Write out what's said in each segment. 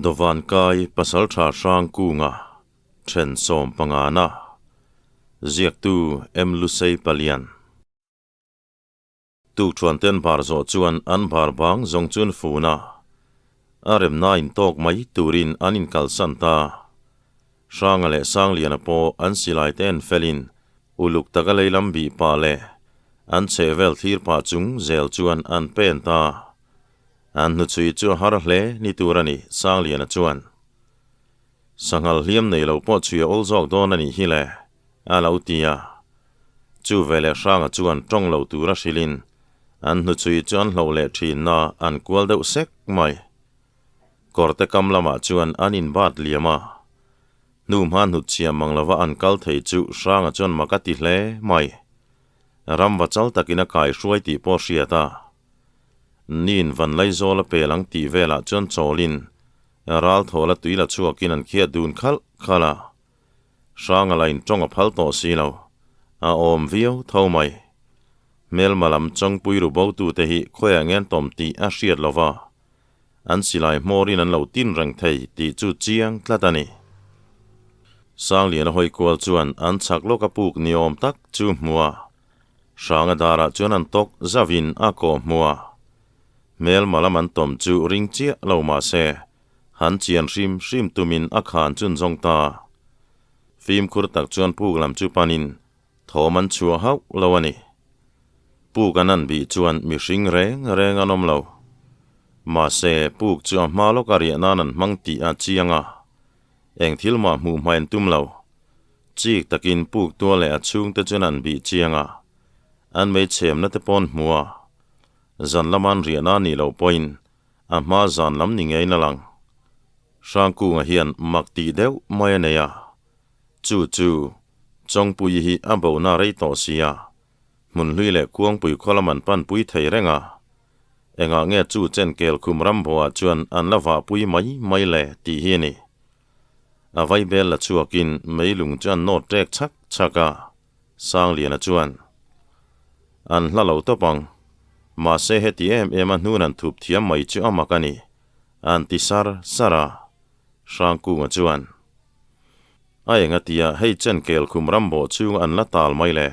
Dawvan kai Pasaltha Hrangkunga then sawmpangana ziaktu M Lusei Palian. Tukṭhuan te an bar zawh chuan an bar bang zawng chu an fun a, a remna intawk mai turin an inkalsan ta. Hranga leh Sangliana pawh an silai te en felin uluk taka leilam bih pah leh an chhehvel thlir pah chung zel chuan an pen ta. An hnuchhui chu a har hle ni tur a ni, Sangliana chuan. Sanghal hliam nei lo pawh chhui a awl zawk dawn a nih hi le, a lo ti a. Chu veleh Hranga chuan tawng lo tura hrilhin an hnuchhui chu an hloh leh thinna an kual deuh sek mai. Kawrte kam lamah chuan an inbat liam a. Hnuhma hnutchhiah mang lova an kal thei chu Hranga chuan mak a ti hle mai. Ramva chal takin a kaihruai tih pawh hriat a. Nin Vanlaizawl a pel ang tih velah chuan chawlin ral thawla tui la chhuakin an khiat dun khalh khalh a. Hranga la intawng a phal tawh si lo. A awm viau tho mai. Hmelma lam chawngpui ru botute hi khawiah nge an tawm tih a hriat lo va, an silai hmawrin an lo tin reng thei tih chu chiang tlat a ni. Sangliana hawi kual chuan an chhak lawk a puk ni awm tak chu hmu a, Hranga darah chuan an tawk zavin a kawh hmu a. Hmelma lam an tawm chu ring chiah lo mah se, Han chian hrim hrim tumin a khan chun zawng ta. Fimkhur tak chuan puk lam chu panin thawm an chhuah hauh lo a ni. Puk an an bih chuan mihring reng reng an awm lo. Mahse, puk chu a hma lawka riah nan an hmang tih a chiang a. Eng thil mah hmuh hma en tum lo. Chik takin puk tual leh a chhungte chuan an bih chiang a. An meichhemna te pawn hmu a. Zan lama an riah nan nih loh pawhin A hma zan lam ni ngeiin a lang. Hrangkunga hian mak tih deuh mai a nei a. Chu chu, Chawngpuii hi a bohna rei tawh si a, Hmunhlui leh Kuangpui khaw lam an panpui thei reng a. Engah nge chu chen Kelkhum rambuaah chuan an la vahpui mai mai le tih hi a ni. A vaibel la chhuakin meilung chu an nawt ṭek chhak chhak a. Sangliana chuan, An hla lo tawp ang. Mahse heti em em a hnun an thup thiam mai chu a mak a ni, an ti sar sar a. Hrangkunga chuan, A eng a tia hei chen kel khum ram bawh chhung an la tal mai le.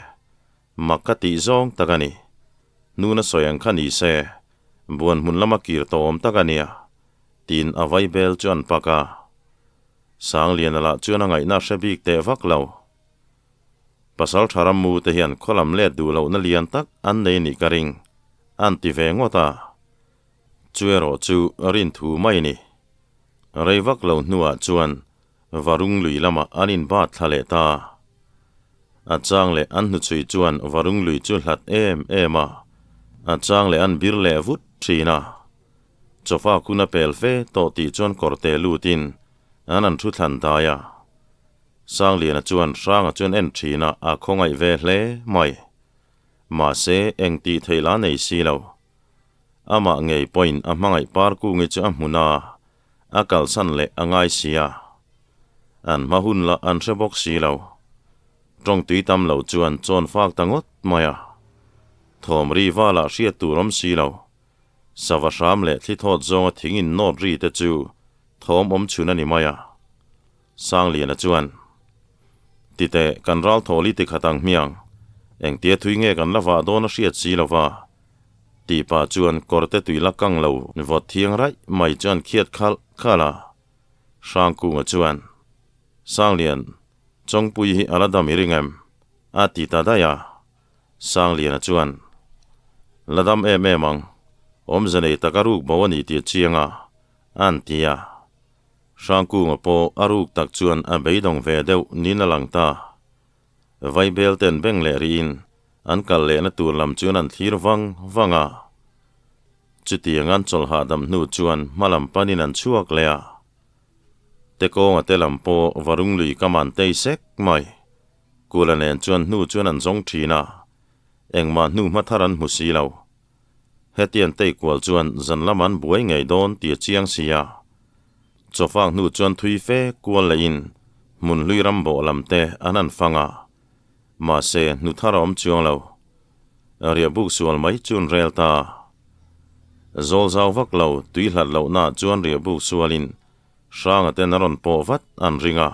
Mak ka tih zawng tak a ni. Hnun a sawi ang kha ni se, buan hmun lama kir tawh awm tak a nia, tiin a vaibel chu an pak a. Sangliana lah chuan a ngaihna hre bik teh vak lo. Pasal tha rammu te hian khawlam let duh lohna lian tak an nei nih ka ring, an ti ve ngawt a. Chu erawh chu rin thu mai ni. Rei vak lo hnuah chuan Varung lui lamah an inbat thla leh ta. A chang leh an hnuchhui chuan Varung lui chu hlat em em a, a chang leh an bir leh vut thin a. Chawfa kun a pel fe tawh tih chuan kawrte lutin an an thu thlan dai a. Sangliana chuan Hranga chuan en thin a, a khawngaih ve hle mai. Mahse, eng tih theih la nei si lo. Amah ngei pawhin a hmangaih par kungi chu a hmun a, a kalsan leh a ngai si a. An hma hun lah an hre bawk si lo. Tawng tui tam lo chuan chawn fak ta ngawt mai a. Thawm ri vala hriat tur awm si lo. Sava hram leh thli thawt zawnga thing in nawt ri te chu thawm awm chhun a ni mai a. Sangliana chuan, Titeh, kan ral thawl i tikhat ang hmiang, engtia thui nge kan la vah dawn a hriat si lo va, tih pah chuan kawrte tui la kang lo vawt thiang raih mai chuan khiat khalh khalh a. Hrangkunga chuan, Sanglian, Chawngpui hi a la dam i ring em? a ti ta daih a. Sangliana chuan, La dam em em ang, awmze nei tak a ruk bo a ni tih a chiang a, a'n ti a. Hrangkunga pawh a ruk tak chuan a beidawng ve deuh niin a lang ta. Vaibel ten beng leh rihin an kal lehna tur lam chuan an thlir vang vang a. Chutiang an chawlh hahdam hnu chuan hma lam panin an chhuak leh a. Tekawnga te lam pawh Varung lui kam an tei sek mai. Kula nen chuan hnu chuan an zawng thin a, engmah hnu hma thar an hmu si lo. Hetiang tei kual chuan zan lam an buai ngei dawn tih a chiang si a. Chawfak hnu chuan thui fe kual lehin hmun hlui ram bawh lam te an han fang a. Mahse, hnu thar a awm chuang lo. Riahbuk sual mai chu an rel ta. Zawl zau vak lo, tui hlat lohnaah chuan riahbuk sualin. Hranga ten a rawn pawh vat an ring a.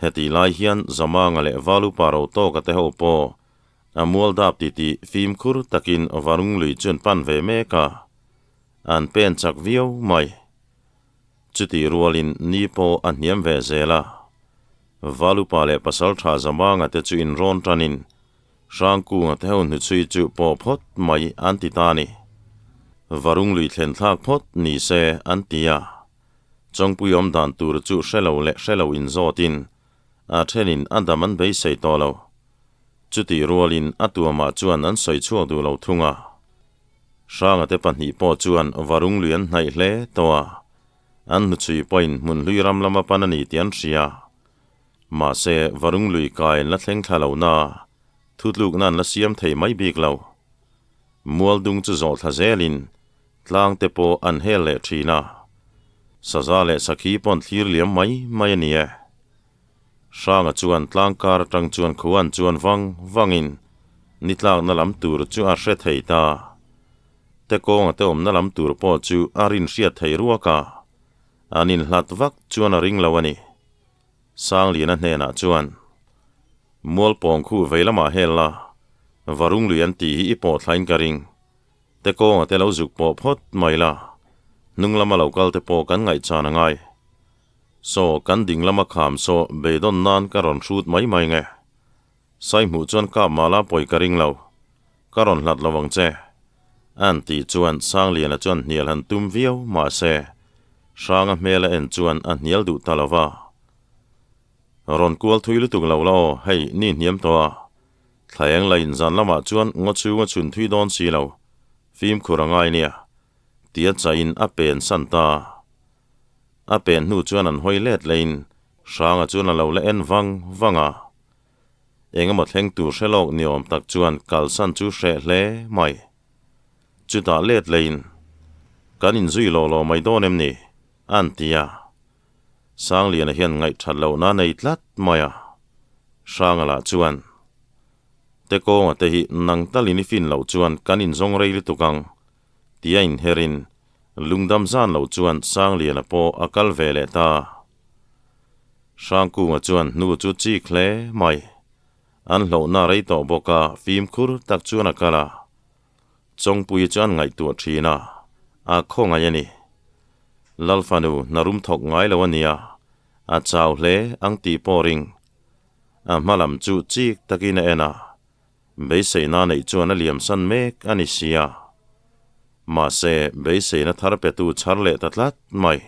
Hetih lai hian Zamanga leh Valupa ro tawka te ho pawh a mual dap titih fimkhur takin Varung lui chu an pan ve mek a, an pen chak viau mai. Chutih rualin ni pawh a hniam ve zel a. Valupa leh Pasaltha Zamanga te chu inrawn tanin Hrangkunga te ho hnuchhui chu pawh phawt mai an ti ta a ni. Varung lui thlen thlak phawt ni se an ti a. Chawngpui awm dan tur chu hre lo leh hre lo inzawtin a thenin a dam an beisei tawh lo. Chutih rualin a tuamah chuan an sawi chhuak duh lo thung a. Hranga te pahnih pawh chuan Varung lui an hnaih hle tawh a. An hnuchhui pawhin hmun hlui ram lama pan a ni tih an hria. Mahse, Varung lui kai an la thleng thla lo na, thutlukna an la siam thei mai bik lo. Mualdung chu zawh thla zelin tlang te pawh an hel leh thin a, saza leh sakhi pawh an thlir liam mai mai a ni e. Hranga chuan tlang kar atang chuan khuan chuan vang vangin ni tlakna lam tur chu a hre thei ta. Te kawnga te awmna lam tur pawh chu a rin hriat thei ruak a, an inhlat vak chuan a ring lo a ni. Sangliana hnenah chuan, Mualpawng khu vei lamah hel la, Varung lui an tih hi i pawh thlain ka ring. Te kawnga te lo zuk pawh phawt mai la, hnung lama lo kal te pawh kan ngaihchan a ngai. Saw, kan ding lama kham saw beidawn nan ka rawn hrut mai mai nge. Sai hmuh chuan kap mala pawi ka ring lo. Ka rawn hlat lo ang che. An tih chuan Sangliana chuan hnial han tum viau mahse, Hranga hmel a en chuan a hnial duh ta lo va. Rawn kual thui lutuk lo la aw, hei ni hniam tawh a. Thlaeng la in zan lamah chuan ngaw chhung a chhun thui dawn si lo. Fimkhur a ngai nia. Tia chaihin a pen san ta. A pen hnu chuan an hawi let lehin Hranga chuan a lo la en vang vang a. Engemaw thleng tur hre lawk ni awm tak chuan kalsan chu hreh hle mai. Chutah let leiin, Kan inzui lawh lawh mai dawn em ni? an ti a. Sangliana hian ngaihthat lohna a nei tlat mai a. Hranga lah chuan, Te kawnga te hi nang talin i fin loh chuan kan inzawng rei lutuk ang, tia inherin lungdam zan loh chuan Sangliana pawh a kal ve leh ta. Hrangkunga chuan hnu chu chik hle mai. An hlauhna rei tawh bawk a, fimkhur tak chuan a kal a. Chawngpuii chu an ngaihtuah thin a, a khawngaih a ni. Lalfanu hna rum thawk ngai lo a nia, a chau hle ang tih pawh ring. A hma lam chu chik takin a en a, beiseina neih chuan a liamsan mek a ni sia. Mahse, beiseina thar petu chhar leh ta tlat mai.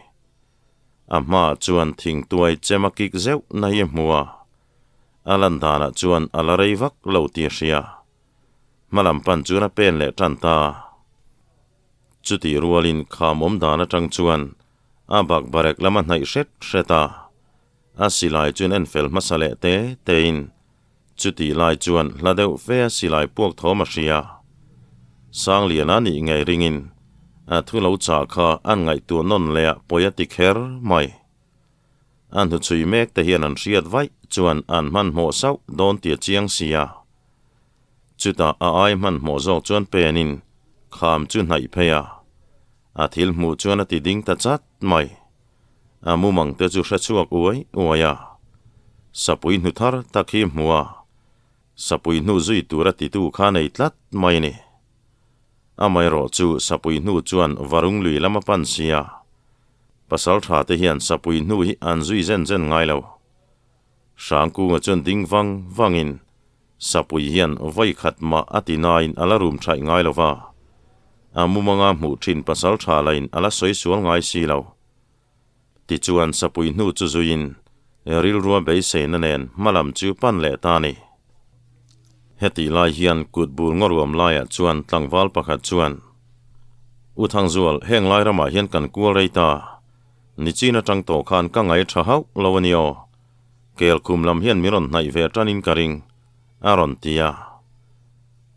A hmaah chuan thingtuai chem a kik zeuh na hi a hmu a, a lan danah chuan a la rei vak lo tih a hria. Hma lam pan chuan a pen leh tan ta. Chutih rualin kham awm dan atang chuan a bak barek lam a hnaih hret hret a, a silai chuan en fel hmasa leh te tein chutih lai chuan hla deuh fe a silai puak thawm a hria. Sangliana nih ngei ringin a thu lo chah kha an ngaihtuah nawn leh a pawi a ti kher mai. A hnuchhui mek te hian an hriat vaih chuan an hmanhmawh sauh dawn tih a chiang si a. Chutah a ai hmanhmawh zawk chuan penin kham chu hnaih phei a, a thil hmuh chuan a ti ding ta chat mai. A mumang te chu hre chhuak uai uai a, sapui hnu thar tak hi hmu a, sapui hnu zui tur a titu kha nei tlat mai a ni. Amaherawh chu sapui hnu chuan Varung lui lam a pan si a, Pasal tha te hian sapui hnu hi an zui zen zen ngai lo. Hrangkunga chuan ding vang vangin sapui hian vawi khat mah a ti nain a la rum thaih ngai lo va, a mumanga hmuh thin pasal tha lain a la sawi sual ngai si lo. Tichuan sapui hnu chu zuiin rilrua beiseina nen hmalam chu pan leh ta a ni. Hetih lai hian kut bur ngawruam laiah chuan tlangval pakhat chuan, U Thangzual, heng lai ramah hian kan kual rei ta. Nichin atang tawh khan ka ngai tha hauh lo a ni aw. Kel khum lam hian min rawn hnaih ve tanin ka ring, a rawn ti a.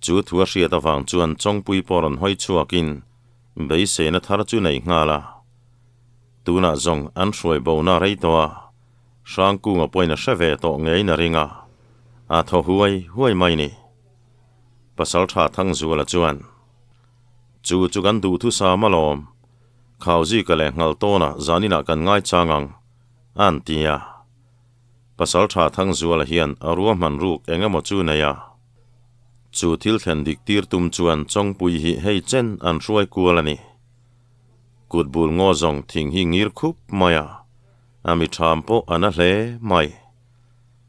Chu thu a hriat avang chuan Chawngpui pawh rawn hawi chhuakin beiseina thar chu nei nghal a. Tunah zawng an hruai bona rei tawh a, Hrangkunga pawhin a hre ve tawh ngeiin a ring a, a thaw huai huai mai ni. Pasaltha Thangzuala chuan, Chu chu kan duhthusam alawm. Khauzika leh Nghaltawna zaninah kan ngaichang ang, an ti a. Pasaltha Thangzuala hian a ruahman ruk eng emaw chu nei a. Chu thil thlen dik tir tum chuan Chawngpui hi hei chen an hruai kual a ni. Kut bul ngaw zawng thing hi ngir khup mai a, a mi tham pawh a na hle mai.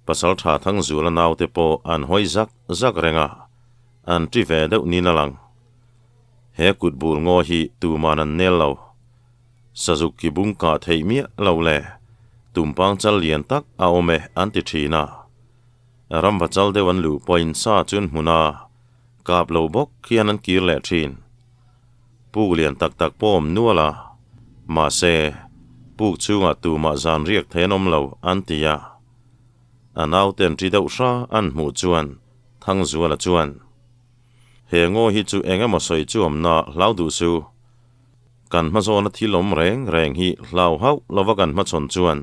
Pasaltha Thangzuala naute pawh an hawi zak zak reng a, an ṭi ve deuh nin a lang. He kut bul ngaw hi tuman an nel lo. Sazuk ki bung kah theih miah lo le, tumpang chal lian tak a awm e an ti thin a. Ramva chal deuh an luh pawhin sa chun hmun a kap lo bawk hian an kir leh thin. Puk lian tak tak pawh awm nual a, mahse, puk chhungah tumah zan riak thei an awm lo an ti a. A nauten ṭi deuh hra an hmuh chuan Thangzuala chuan, He ngaw hi chu eng emaw sawi chu awmna hlau duh su. Kan hmazawna thil awm reng reng hi hlau hauh lova kan hmachhawn chuan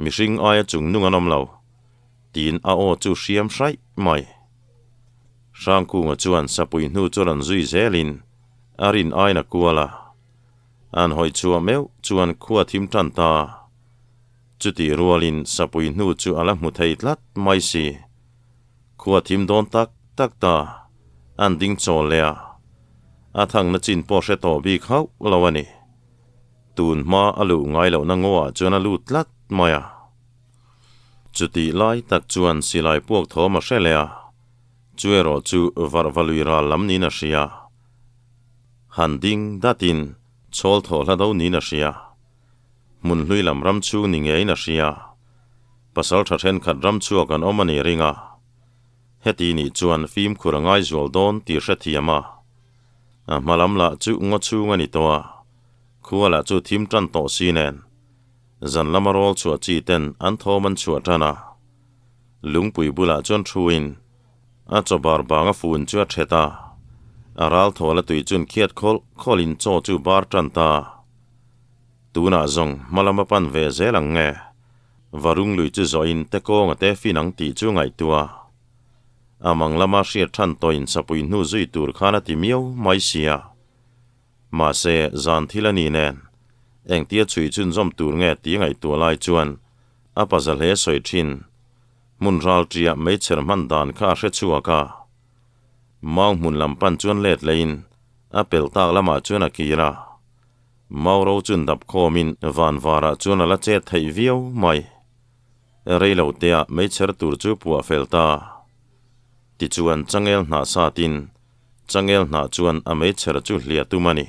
mihring aia chung nung an awm lo, tiin a aw chu hriam hraih mai. Hrangkunga chuan sapui hnu chu rawn zui zelin a rin aina kual a. An hawi chhuah meuh chuan khua thim tan ta. Chutih rualin sapui hnu chu a la hmu thei tlat mai si. Khua thim dawn tak tak ta, an ding chawl leh a. A thangna chin pawh hre tawh bik hauh lo a ni. Tun hma a luh ngai lohna ngaw ah chuan a lut tlat mai a. Chutih lai tak chuan silai puak thawm a hre leh a, chu erawh chu varhvalui ral lam niin a hria. Han ding datin chhawl thaw hla do niin a hria. Hmun hlui lam ram chhung ni ngeiin a hria. Pasal tha thenkhat ram chhuak an awm a ni ring a. Heti nih chuan fimkhur a ngai zual dawn tih hrethiam a. A hma lam lah chu ngaw chhung a ni tawh a, khua lah chu thim tan tawh si nen. Zan lama rawl chhuah chi ten an thawm an chhuah tan a. Lungpui bulah chuan thuin a chaw bar bang a fun chu a thet a. A ral thawl a tui chun khiat khawlh khawlhin chaw chu bar tan ta. Tunah zawng hma lama pan ve zel ang nge? Varung lui chu zawhin te kawnga te fin ang tih chu ngaihtuah. A mang lama hriat than tawhin sapui hnu zui tur khan a ti miau mai sia. Mahse, zan thil a ni nen, engtia chhui chhunzawm tur nge tih ngaihtuah lai chuan a paza hle sawi thin. Hmun ral ṭiah meichher hman dan kha a hre chhuak a. Mau hmun lam pan chuan let leiin a pel tak lamah chuan a kir a. Mauro chun dap khawmin van varah chuan a la chet theih viau mai. Rei lo teah meichher tur chu puah fel ta. Tichuan changel hnah satin changel hnah chuan a meichher chu hliah tum a ni.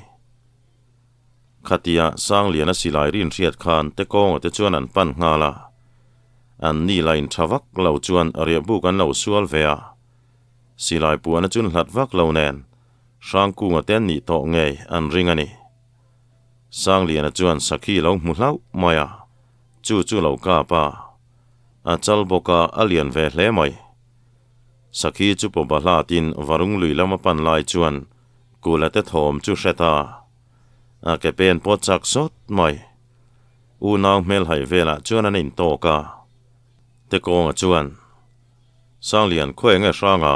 Khatia Sangliana silai rin hriat khan te kawnga te chuan an pan nghal a. An ni la in tha vak lo chuan riahbuk an lo sual ve a. Silai puahna chun hlat vak lo nen Hrangkunga te an nih tawh ngei an ring a ni. Sangliana chuan Sakhi lo hmu hlauh mai a, chu chu lo kap a. A chal bawk a, a lian ve hle mai. Sakhi chu pawba hlatin Varung lui lama pan lai chuan Kula te thawm chu hre ta. A ke pen pawh chak sawt mai. Unau hmelhai velah chuan an intawk a. Tekawnga chuan, Sanglian khawi enge hranga?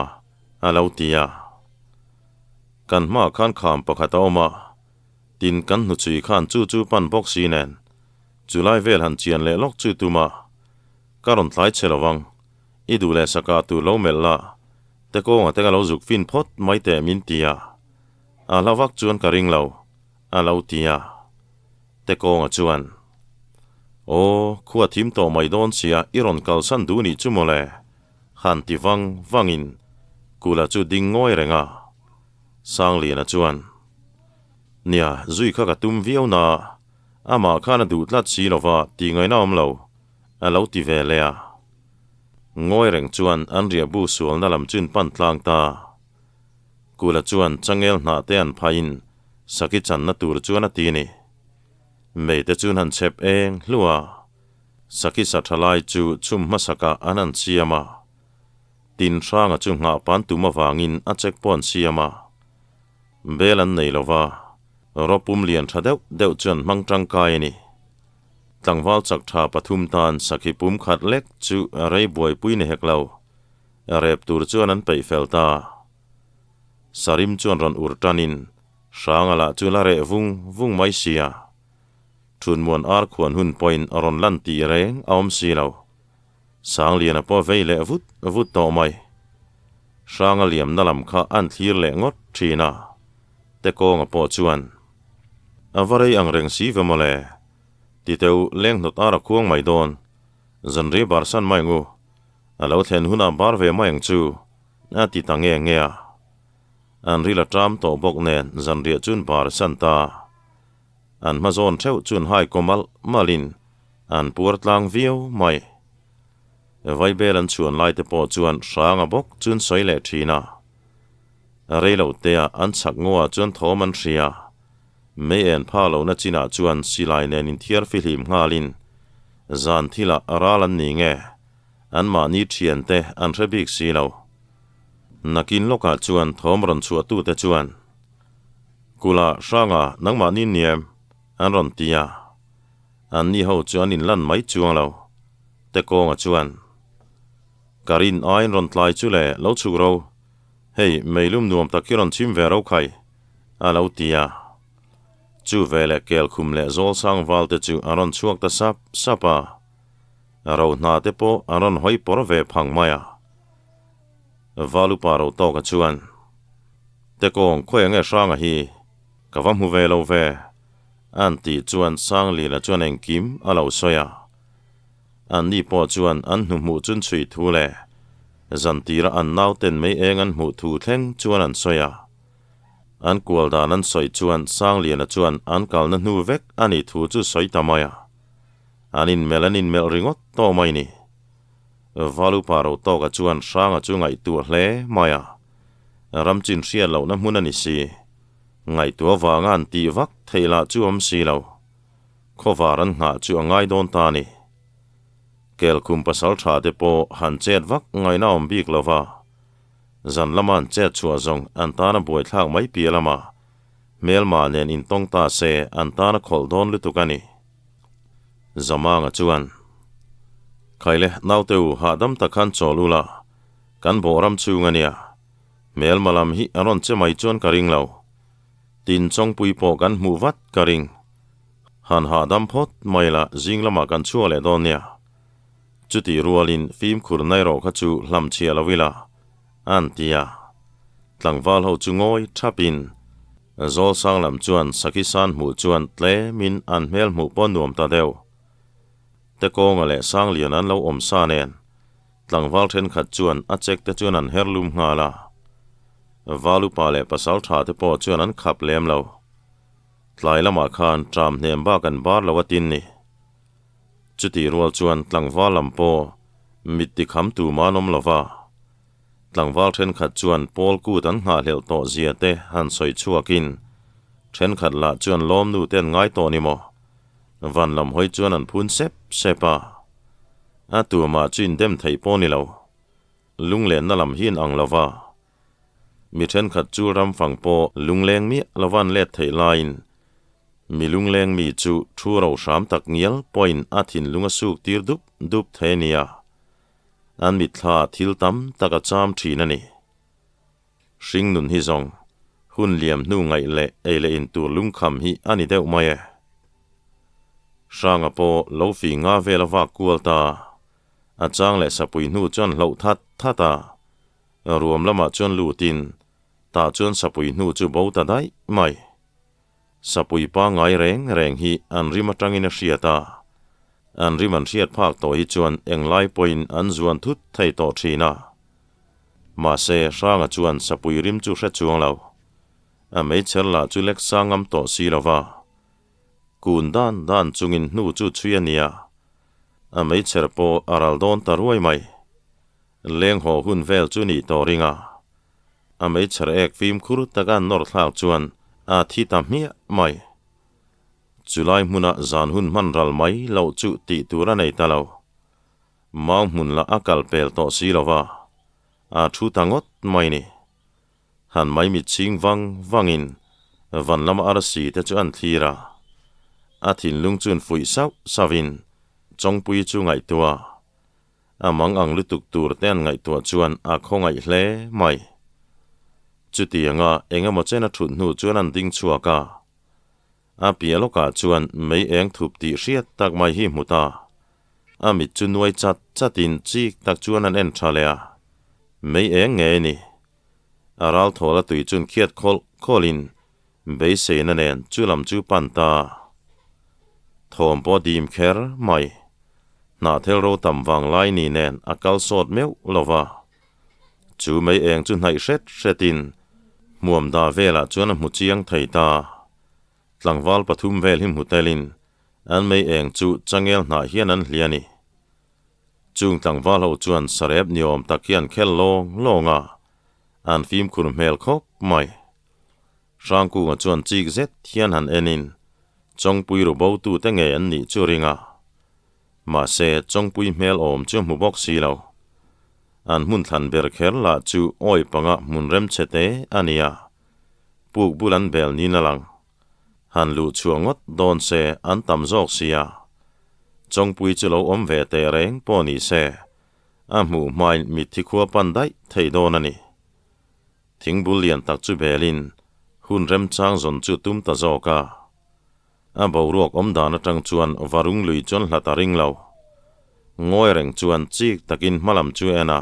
a lo ti a. Kan hmaah khan kham pakhat a awm a, tin kan hnuchhui khan chu chu pan bawk si nen, chulai vel han chian leh lawk chu tum a, ka rawn tlai che lo ang, i duh leh sakah tur lo melh la, te kawnga te ka lo zuk fin phawt mai teh min ti a, a hla vak chuan ka ring lo, a lo ti a. Te kawnga chuan, Aw, khua thim tawh mai dawn sia i rawn kalsan duh nih chu mawle, Han ti vang vangin Kula chu ding ngawi reng a. Sangliana chuan, Nia, zui kha ka tum viau na, amah khan a duh tlat si lo va tih ngaihna awm lo, a lo ti ve leh a. Ngawi reng chuan an riahbu sualna lam chun pan tlang ta. Kula chuan changel hnah te an phaiin saki channa tur chuan a ti ni. Mei te chun han chhep eng hluah a. Sakhi sa tha lai chu chhum hmasakah an han siam a. Tin hranga chu nghah pan tum avangin a check pawh an siam a. Bel an nei lova, rawpum lian tha deuh deuh chu an hmang tangkai a ni. Tlangval chak tha pathum tan sakhi pum khat lek chu rei buaipui ni hek lo. Rep tur chuan an peih fel ta. Sarim chuan rawn ur tanin hranga lah chu la reh vung vung mai sia. Thunmuan ar khuan hun pawhin a rawn lan tih reng a awm si lo. Sangliana pawh vei leh vut vut tawh mai. Hranga liamna lam kha an thlir leh ngawt thin a, Tekawnga pawh chuan, A va rei ang reng si ve mawle, ti teu leng hnawt ar a khuang mai dawn, zanri barsan mai ngu, a lo thlen hunah bar ve mai ang chu, a ti ta nge nge a. An ril a ṭam tawh bawk nen zanriah chuan bar san ta. An hma zawn theuh chuan hai kaw malh malhin an puar tlang viau mai. Vaibel an chhuan lai te pawh chuan hranga bawk chuan sawi leh thin a. Reilo tea an chhak ngaw chuan thawm an hria. Mei en pha lohna chinah chuan silai nen inthiar fihlim nghalin zan thilah ral an ni nge, anmahni thiante an hre bik si lo. Nakin lawkah chuan thawm rawn chhuahtute chuan, Kula hranga nangmahni niam an rawn ti a, an ni ho chu an inlan mai chuang lo. Tekawnga chuan, Ka rin aiin rawn tlai chu le, lo chhuk ro. Hei, meilum nuam tak hi rawn chim ve ro khai, a lo ti a. Chu veleh kelkhum leh zawlsang val te chu an rawn chhuak ta sap sap a. Ro hna te pawh an rawn hawi pawr ve phang mai a. Valupa ro tawka chuan, Tekawng khawi ange Hranga hi ka va hmu ve lo ve, an tih chuan Sanglila chuan engkim a lo sawi a. Anni pawh chuan an hnuhmuh chun chhui thu leh zantira an nauten mei eng an hmuh thu thleng chuan an sawi a. An kual dan an sawi chuan Sangliana chuan an kalna hnu vek a nih thu chu sawi ta mai a. An inmelh an inmelh ringawt tawh mai ni. Valupa ro tawka chuan Hranga chu ngaihtuah hle mai a, ram chin hriat lohna hmun a ni si. Ngaihtuah vanga an tih vak theih lah chu awm si lo. Khawvar an nghah chu a ngai dawn ta a ni. Kelkhum pasal tha te pawh han chet vak ngaihna awm bik lo va, zan lama an chet chhuah zawng an tana buaithlak mai piah lama hmelma nen intawng ta se an tana khawlh dawn lutuk a ni. Zamanga chuan, Khaile, naute u, hahdam tak khan chawl ula, kan bawh ram chhung a nia. Hmelma lam hi a rawn che mai chuan ka ring lo. Tin chawngpui pawh kan hmuh vat ka ring. Han hahdam phawt mai la, zing lamah kan chhuak leh dawn nia. Chutih rualin fimkhur na erawh kha chu hlam chhiah lo ila, an ti a. Tlangval ho chu ngawi thapin Zawlsang lam chuan Sakhi san hmuh chuan tlemin an hmel hmuh pawh nuam ta deuh. Tekawnga leh Sanglian an lo awm sa nen tlangval thenkhat chuan a chek te chuan an her lum nghal a. Valupa leh pasal tha te pawh chuan an khap lem lo. Tlai lamah khan tram hnem bak an bar lo a tin ni. Chutih rual chuan tlangval lam pawh mit tikham tum an awm lo va. Tlangval thenkhat chuan Paul kut an nghahhlelh tawh zia te han sawi chhuakin, thenkhat lah chuan lawmnu te an ngai tawh ni maw? Van lam hawi chuan an phun sep sep a. A tumah chu indem theih pawh ni lo. Lunglenna lam hi in ang lo va. Mi thenkhat chu ramfang pawh lungleng miah lova an let theih laiin, mi lungleng mi chu thu ro hram tak ngial pawhin a thinlung a suk tir dup dup thei a nia. An mitthla thil tam tak a cham thin a ni. Hring nun hi zawng, hun liam hnu ngaih leh ei leh in tur lungkham hi a ni deuh mai e. Hranga pawh lo fi nga vel a vak kual ta. A chang leh sapui hnu chuan hloh that that a. Ruam lamah chuan lutin, tah chuan sapui hnu chu bo ta daih mai. Sapui pangngai reng reng hi an rim atangin a hriat a, an rim an hriat phak tawh hi chuan englai pawhin an zuan thut thei tawh thin a. Mahse, Hranga chuan sapui rim chu hre chuang lo. A meichher lah chu lek sang ngam tawh si lo va. Kun dan dan chungin hnu chu chhui a nia. A meichher pawh a ral dawn ta ruai mai. Leng haw hun vel chu nih tawh ring a. A meichher ek fimkhur taka an nawr thlak chuan a thi ta hmiah mai. Chulai hmuna zan hun hman ral mai loh chu tih tur a nei ta lo. Mau hmun lah a kal pel tawh si lo va, a thu ta ngawt mai ni. Han maimit chhing vang vangin van lama arsi te chu an thlir a. A thinlung chuan fuih sauh sauhin Chawngpui chu ngaihtuah. A mang ang lutuk tur te an ngaihtuah chuan a khawngaih hle mai. Chutianga eng emaw chen a thut hnu chuan an ding chhuak a. A piah lawkah chuan mei eng thup tih hriat tak mai hi hmu ta. A mit chu nuai chat chatin chik tak chuan an en tha leh a. Mei eng nge ni? A ral thawl a tui chun khiat khawlh khawlhin beiseina nen chu lam chu pan ta. Thawm pawh dim kher mai. Hnahthel ro tam vang lai ni nen a kal sawt meuh lo va. Chu mei eng chu hnaih hret hretin hmuam da velah chuan a hmu chiang thei ta. Tlangval pathum vel hi hmu telin an mei eng chu changel hnah hian an hlia ni. Chung tlangval ho chuan sarep ni awm tak hian khel lawng lawng a, an fimkhur hmel khawp mai. Hrangkunga chuan chik zet hian han enin Chawngpui ru bo tute nge an nih chu ring a. Mahse, Chawngpui hmel awm chu hmu bawk si lo. An hmun thlan ber kher lah chu awi panga hmun remchhe te a ni a, puk bul an bel niin a lang. Han luh chhuah ngawt dawn se an tam zawk si a. Chawngpui chu lo awm ve teh reng pawh ni se, a hmuh hmain mitthi khua pan daih thei dawn a ni. Thingbul lian tak chu belin hun remchang zawn chu tum ta zawk a. A boruak awm dan atang chuan varung lui chuan hlat a ring lo. Ngawi reng chuan chik takin hmalam chu en a.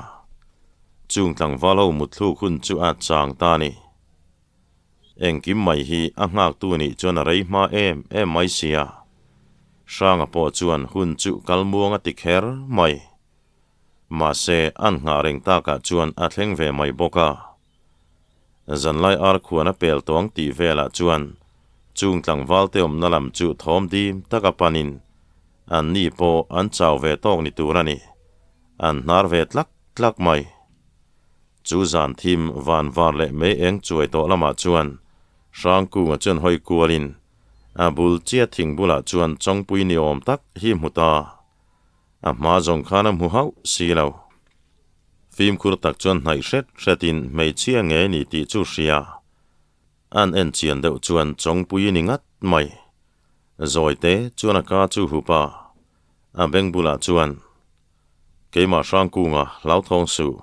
Chung tlangval ho mutthluk hun chu a chang ta a ni. Engkim mai hi a nghaktu nih chuan a rei hma em em mai sia. Hranga pawh chuan hun chu kal muang a ti kher mai. Mahse, an nghah reng takah chuan a thleng ve mai bawk a. Zanlai ar khuan a pel tawng tih velah chuan chung tlangval te awmna lam chu thawm dim taka panin an ni pawh an chau ve tawk ni tur a ni. An hnar ve tlak tlak mai. Chu zan thim van var leh mei eng chuai tawh lamah chuan Hrangkunga chuan hawi kualin a bul chiah thing bulah chuan chawngpui ni awm tak hi hmu ta. A hma zawng khan a hmu hauh si lo. Fimkhur tak chuan hnaih hret hretin hmeichhia nge ni tih chu hria. An en chian deuh chuan chawngpui ni ngat mai. Zawite chuan a ka chu hup a, a beng bulah chuan, Keimah Hrangkunga hlauthawng suh,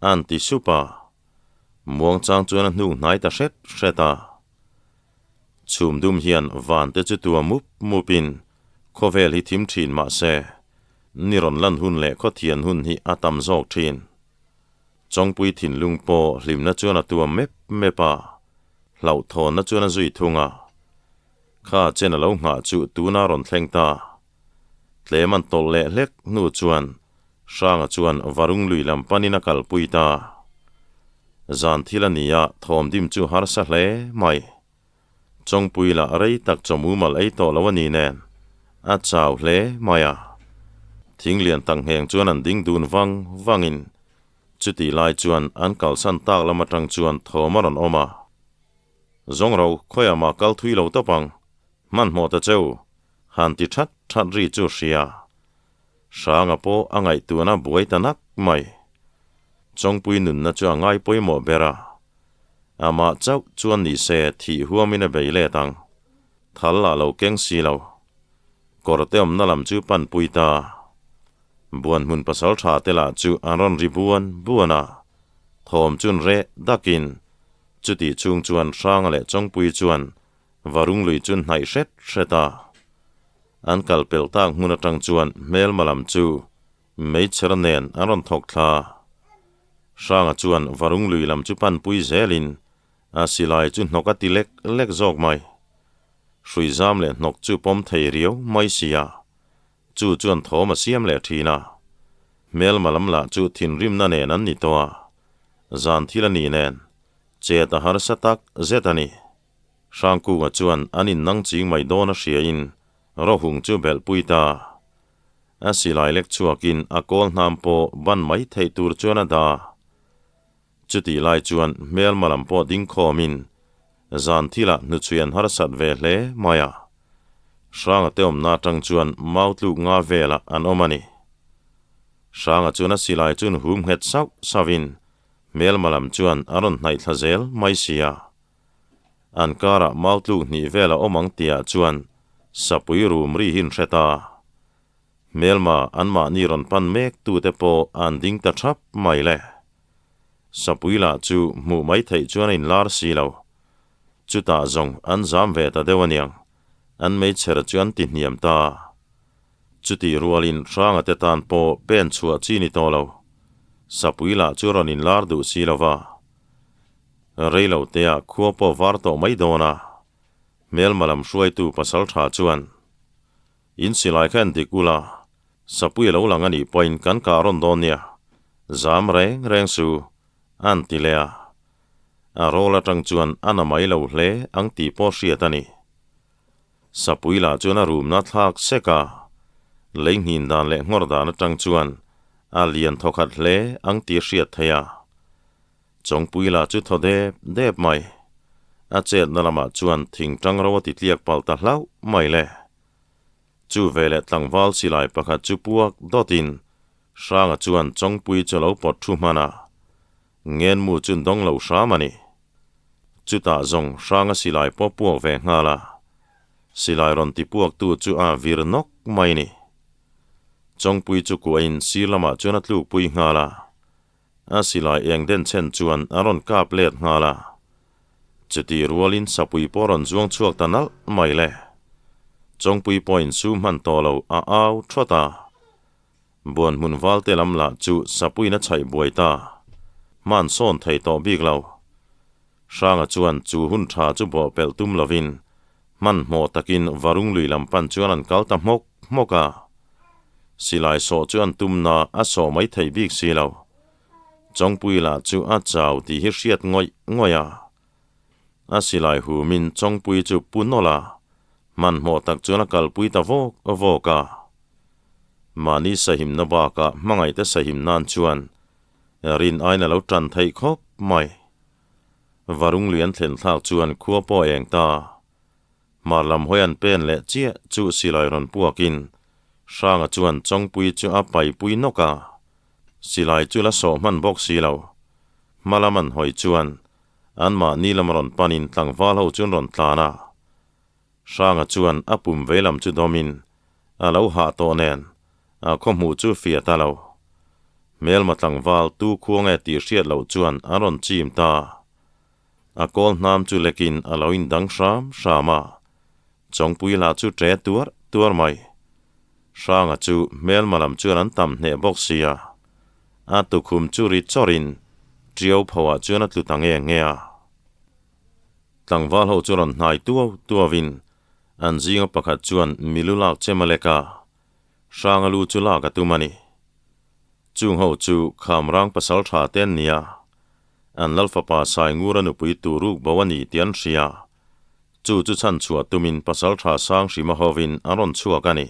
a'n ti sup a. Muangchang chuan a hnuk hnai ta hret hret a. Chhum dum hian van te chu tua mup mupin khawvel hi thim thin mah se, ni rawn lan hun leh khawthian hun hi a tam zawk thin. Chawngpui thinlung pawh hlimna chuan a tua mep mep a, hlauhthawnna chuan a zui thung a. Kha chen a lo nghah chu tuna rawn thleng ta. Tlem an tawlh leh hlek hnu chuan Hranga chuan Varung lui lam panin a kalpui ta. Zan thil a ni a, thawmdim chu harsa hle mai. Chawngpui lah rei tak chawmumal ei tawh lo a ni nen, a chau hle mai a. Thing lian tak ngheng chuan an ding dun vang vangin, chutih lai chuan an kalsan tak lam atang chuan thawm a rawn awm a. Zawng ro, khawiah mah kal thui lo tawp ang, hmanhmawh ta cheu, han ti that that ri chu hria. Hranga pawh a ngaihtuahna buai ta nak mai. Chawngpui nunna chu a ngai pawimawh ber a. Amah chauh chuan ni se thih huamin a bei let ang. Thal lah lo keng si lo. Kawrte awmna lam chu panpui ta. Buan hmun pasal tha te lah chu an rawn ri buan buan a. Thawm chun reh dakin chutih chhung chuan Hranga leh Chawngpui chuan Varung lui chu hnaih hret hret a. An kal pelh tak hmun atang chuan hmelma lam chu meichher nen an rawn thawk thla. Hranga chuan Varung lui lam chu panpui zelin a silai chu hnawk a ti lek lek zawk mai. Hrui zam leh hnawk chu pawm thei riau mai sia. Chu chuan thawm a siam leh thin a. Hmelma lam lah chu thinrimna nen an ni tawh a. Zan thil a ni nen chet a harsa tak zet a ni. Hrangkunga chuan an innang ching mai dawn a hriain Rohung chu belhpui ta. A silai lek chhuakin a kawl hnam pawh ban mai theih tur chuan a da. Chutih lai chuan hmelma lam pawh ding khawmin zan thilah hnuchhui an harsat ve hle mai a. Hranga te awmna atang chuan mau tluk nga velah an awm a ni. Hranga chuan a silai chun hum nghet sauh sauhin hmelma lam chuan a rawn hnaih thla zel mai si a. An karah mau tluk hnih vel a awm ang tihah chuan sapui rum ri hi an hre ta. Hmelma anmahni rawn pan mek tute pawh an ding ta thap mai le. Sapui lah chu hmuh mai theih chuan a inlar si lo. Chutah zawng an zam ve ta deuh aniang. An meichher chu an ti hniam ta. Chutih rualin Hranga te tan pawh pen chhuah chi ni tawh lo. Sapui lah chu rawn inlar duh si lo va. Rei lo teah khua pawh var tawh mai dawn a. Hmelma lam hruaitu pasal tha chuan, In silai kha en dik ula, Sapui a lo lang a nih pawhin kan kah rawn dawn nia, zam reng reng su, a an ti leh a. A rawl atang chuan a na mai lo hle ang tih pawh hriat a ni. Sapui lah chuan a rumna thlak sek a, lei nghin dan leh nghawr dan atang chuan a lian thawkhat hle ang tih hriat theih a. Chawngpui lah chu thaw dep dep mai. A chetna lamah chuan thing tang ro a ti tliak palh ta hlauh mai le. Chu veleh tlangval silai pakhat chu puak dawtin Hranga chuan Chawngpui chu a lo pawt thu hman a, Ngenmu chu dawng lo hram a ni. Chutah zawng Hranga silai pawh puak ve nghal a, silai rawn ti puaktu chu a vir nawk mai ni. Chawngpui chu kuahin sir lamah chuan a tlukpui nghal a, A silai eng den chhen chuan a rawn kap let nghal a. Chutih rualin sapui pawh rawn zuang chhuak ta nalh mai le. Chawngpui pawhin su hman tawh lo a au thawt a. Buan hmun valte lam lah chu sapuiin a chhaih buai ta. Hman sawn thei tawh bik lo. Hranga chuan chu hun tha chu bawhpelh tum lovin hmanhmawh takin Varung lui lam pan chuan an kal ta hmawk hmawk a. Silai sawh chu an tumna a sawh mai thei bik si lo. Chawngpui lah chu a chau tih hi hriat ngawih ngawih a. A silai humin Chawngpui chu pu nawlh a, hmanhmawh tak chuan a kalpui ta vawk vawk a. Mahni sahimna bakah hmangaihte sahim nan chuan rin aiin a lo tan theih khawp mai. Varung lian thlen thlak chuan khua pawh a eng ta. Hmar lam hawi an pen leh chiah chu silai rawn puakin Hranga chuan Chawngpui chu a paipui nawk a. Silai chu la sawh hman bawk si lo. Hma lam an hawi chuan anmahni lam rawn panin tlangval ho chu an rawn tlan a. Hranga chuan a pum vei lam chu dawmin a lo hah tawh nen a khaw hmuh chu fiah ta lo. Hmelma tlangval tu khua nge tih hriat loh chuan a rawn chim ta. A kawl hnam chu lekin a lo indang hram hram a, Chawngpui lah chu ṭe tuar tuar mai. Hranga chu hmelma lam chuan an tam hneh bawk sia, a tukhum chu ri chawrin ṭiau phoah chuan a tlu ta nge nge a. Tlangval ho chu rawn hnai tuau tuauin an zinga pakhat chuan milu lak chem a lek a, Hranga lu chu lak a tum a ni. Chung ho chu Khamrang pasal tha te an ni a, an Lalfapa Saingura nupui turuk bo a ni tih an hria. Chu chu chhan chhuah tumin pasal tha sang hrima hovin an rawn chhuak a ni.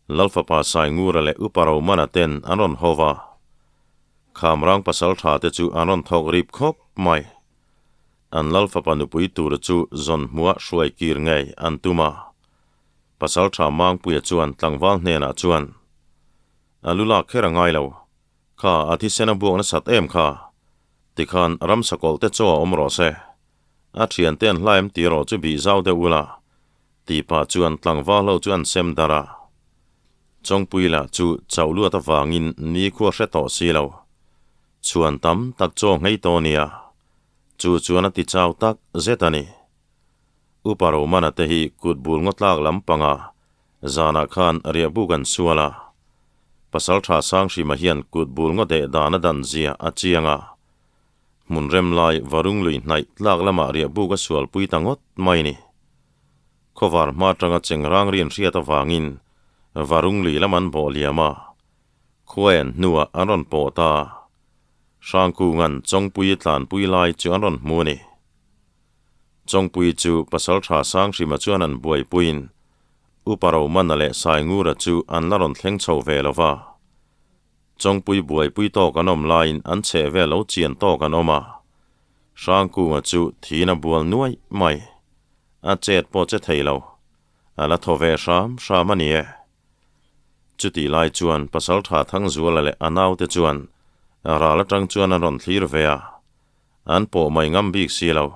Lalfapa Saingura leh Upa Romana ten an rawn ho va. Khamrang pasal tha te chu an rawn thawk rip khawp mai. An Lalfapa nupui tura chu zawn hmuah hruai kir ngei an tum a. Pasal tha Mangpuia chuan tlangval hnenah chuan, A lu lak kher a ngai lo. Kha a thisen a buak nasat em kha? Tikhan ramsa kawlh te chaw a awm rawh se. A thiante an hlaim tih erawh chu bih zau deuh ula, tih pah chuan tlangval ho chu an sem darh a. Chawngpui lah chu chauh luat avangin nikhua hre tawh si lo. Chhuan tam tak chaw nghei tawh nia. Chu chuan a ti chau tak zet a ni. Upa Romana te hi kut bul ngaw tlak lam panga zanah khan riahbuk an sual a. Pasaltha Sanghrima hian kut bul ngaw deh dan a dan zia a chiang a. Hmun rem lai Varung lui hnaih tlak lamah riahbuk a sualpui ta ngawt mai ni. Khawvar hma atanga chengrang ri an hriat avangin Varung lui lam an bawh liam a. Khuaen hnuah an rawn pawh ta. Hrangkunga'n Chawngpui tlanpui lai chu an rawn hmu a ni. Chawngpui chu Pasaltha Sanghrima chuan an buaipuiin Upa Romana leh Saingura chu an la rawn thleng chho ve lo va. Chawngpui buaipui tawk an awm laiin an chheh vel lo chian tawk an awm a. Hrangkunga chu thiin a bual nuai mai. A chet pawh che thei lo. A la thaw ve hram hram a ni e. Chutih lai chuan Pasaltha Thangzuala leh a naute chuan ral atang chuan an rawn thlir ve a. An pawh mai ngam bik si lo.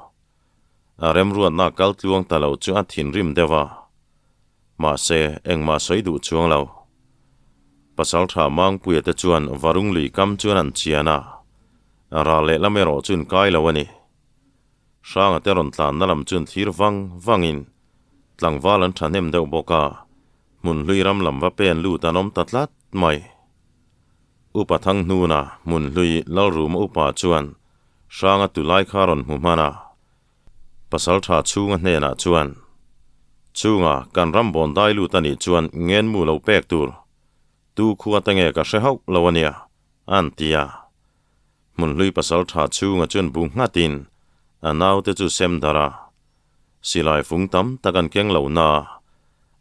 A remruatna kal tluang ta lo chu a thinrim deuh a. Mahse, engmah sawi duh chuang lo. Pasaltha Mangpuia te chuan Varung lui kam chuan an chian a, ral lehlam erawh chu in kai lo a ni. Hranga te rawn tlanna lam chuan thlir vang vangin. Tlangval an thahnem deuh bawk a, hmun hlui ram lam va pen lut an awm ta tlat mai. Upa Thanghnuna hmun hlui Lalruma upa chuan Hranga tulai kha rawn hmu hman a, Pasal tha chhunga hnenah chuan, Chhunga kan ram bawn dai lut a nih chuan ngenmu lo pek tur, tu khua te nge ka hre hauh lo a nia, an ti a. Hmunhlui pasal tha chhunga chuan bu nghatin a naute chu sem darh a. Silai fung tam tak an keng lo na,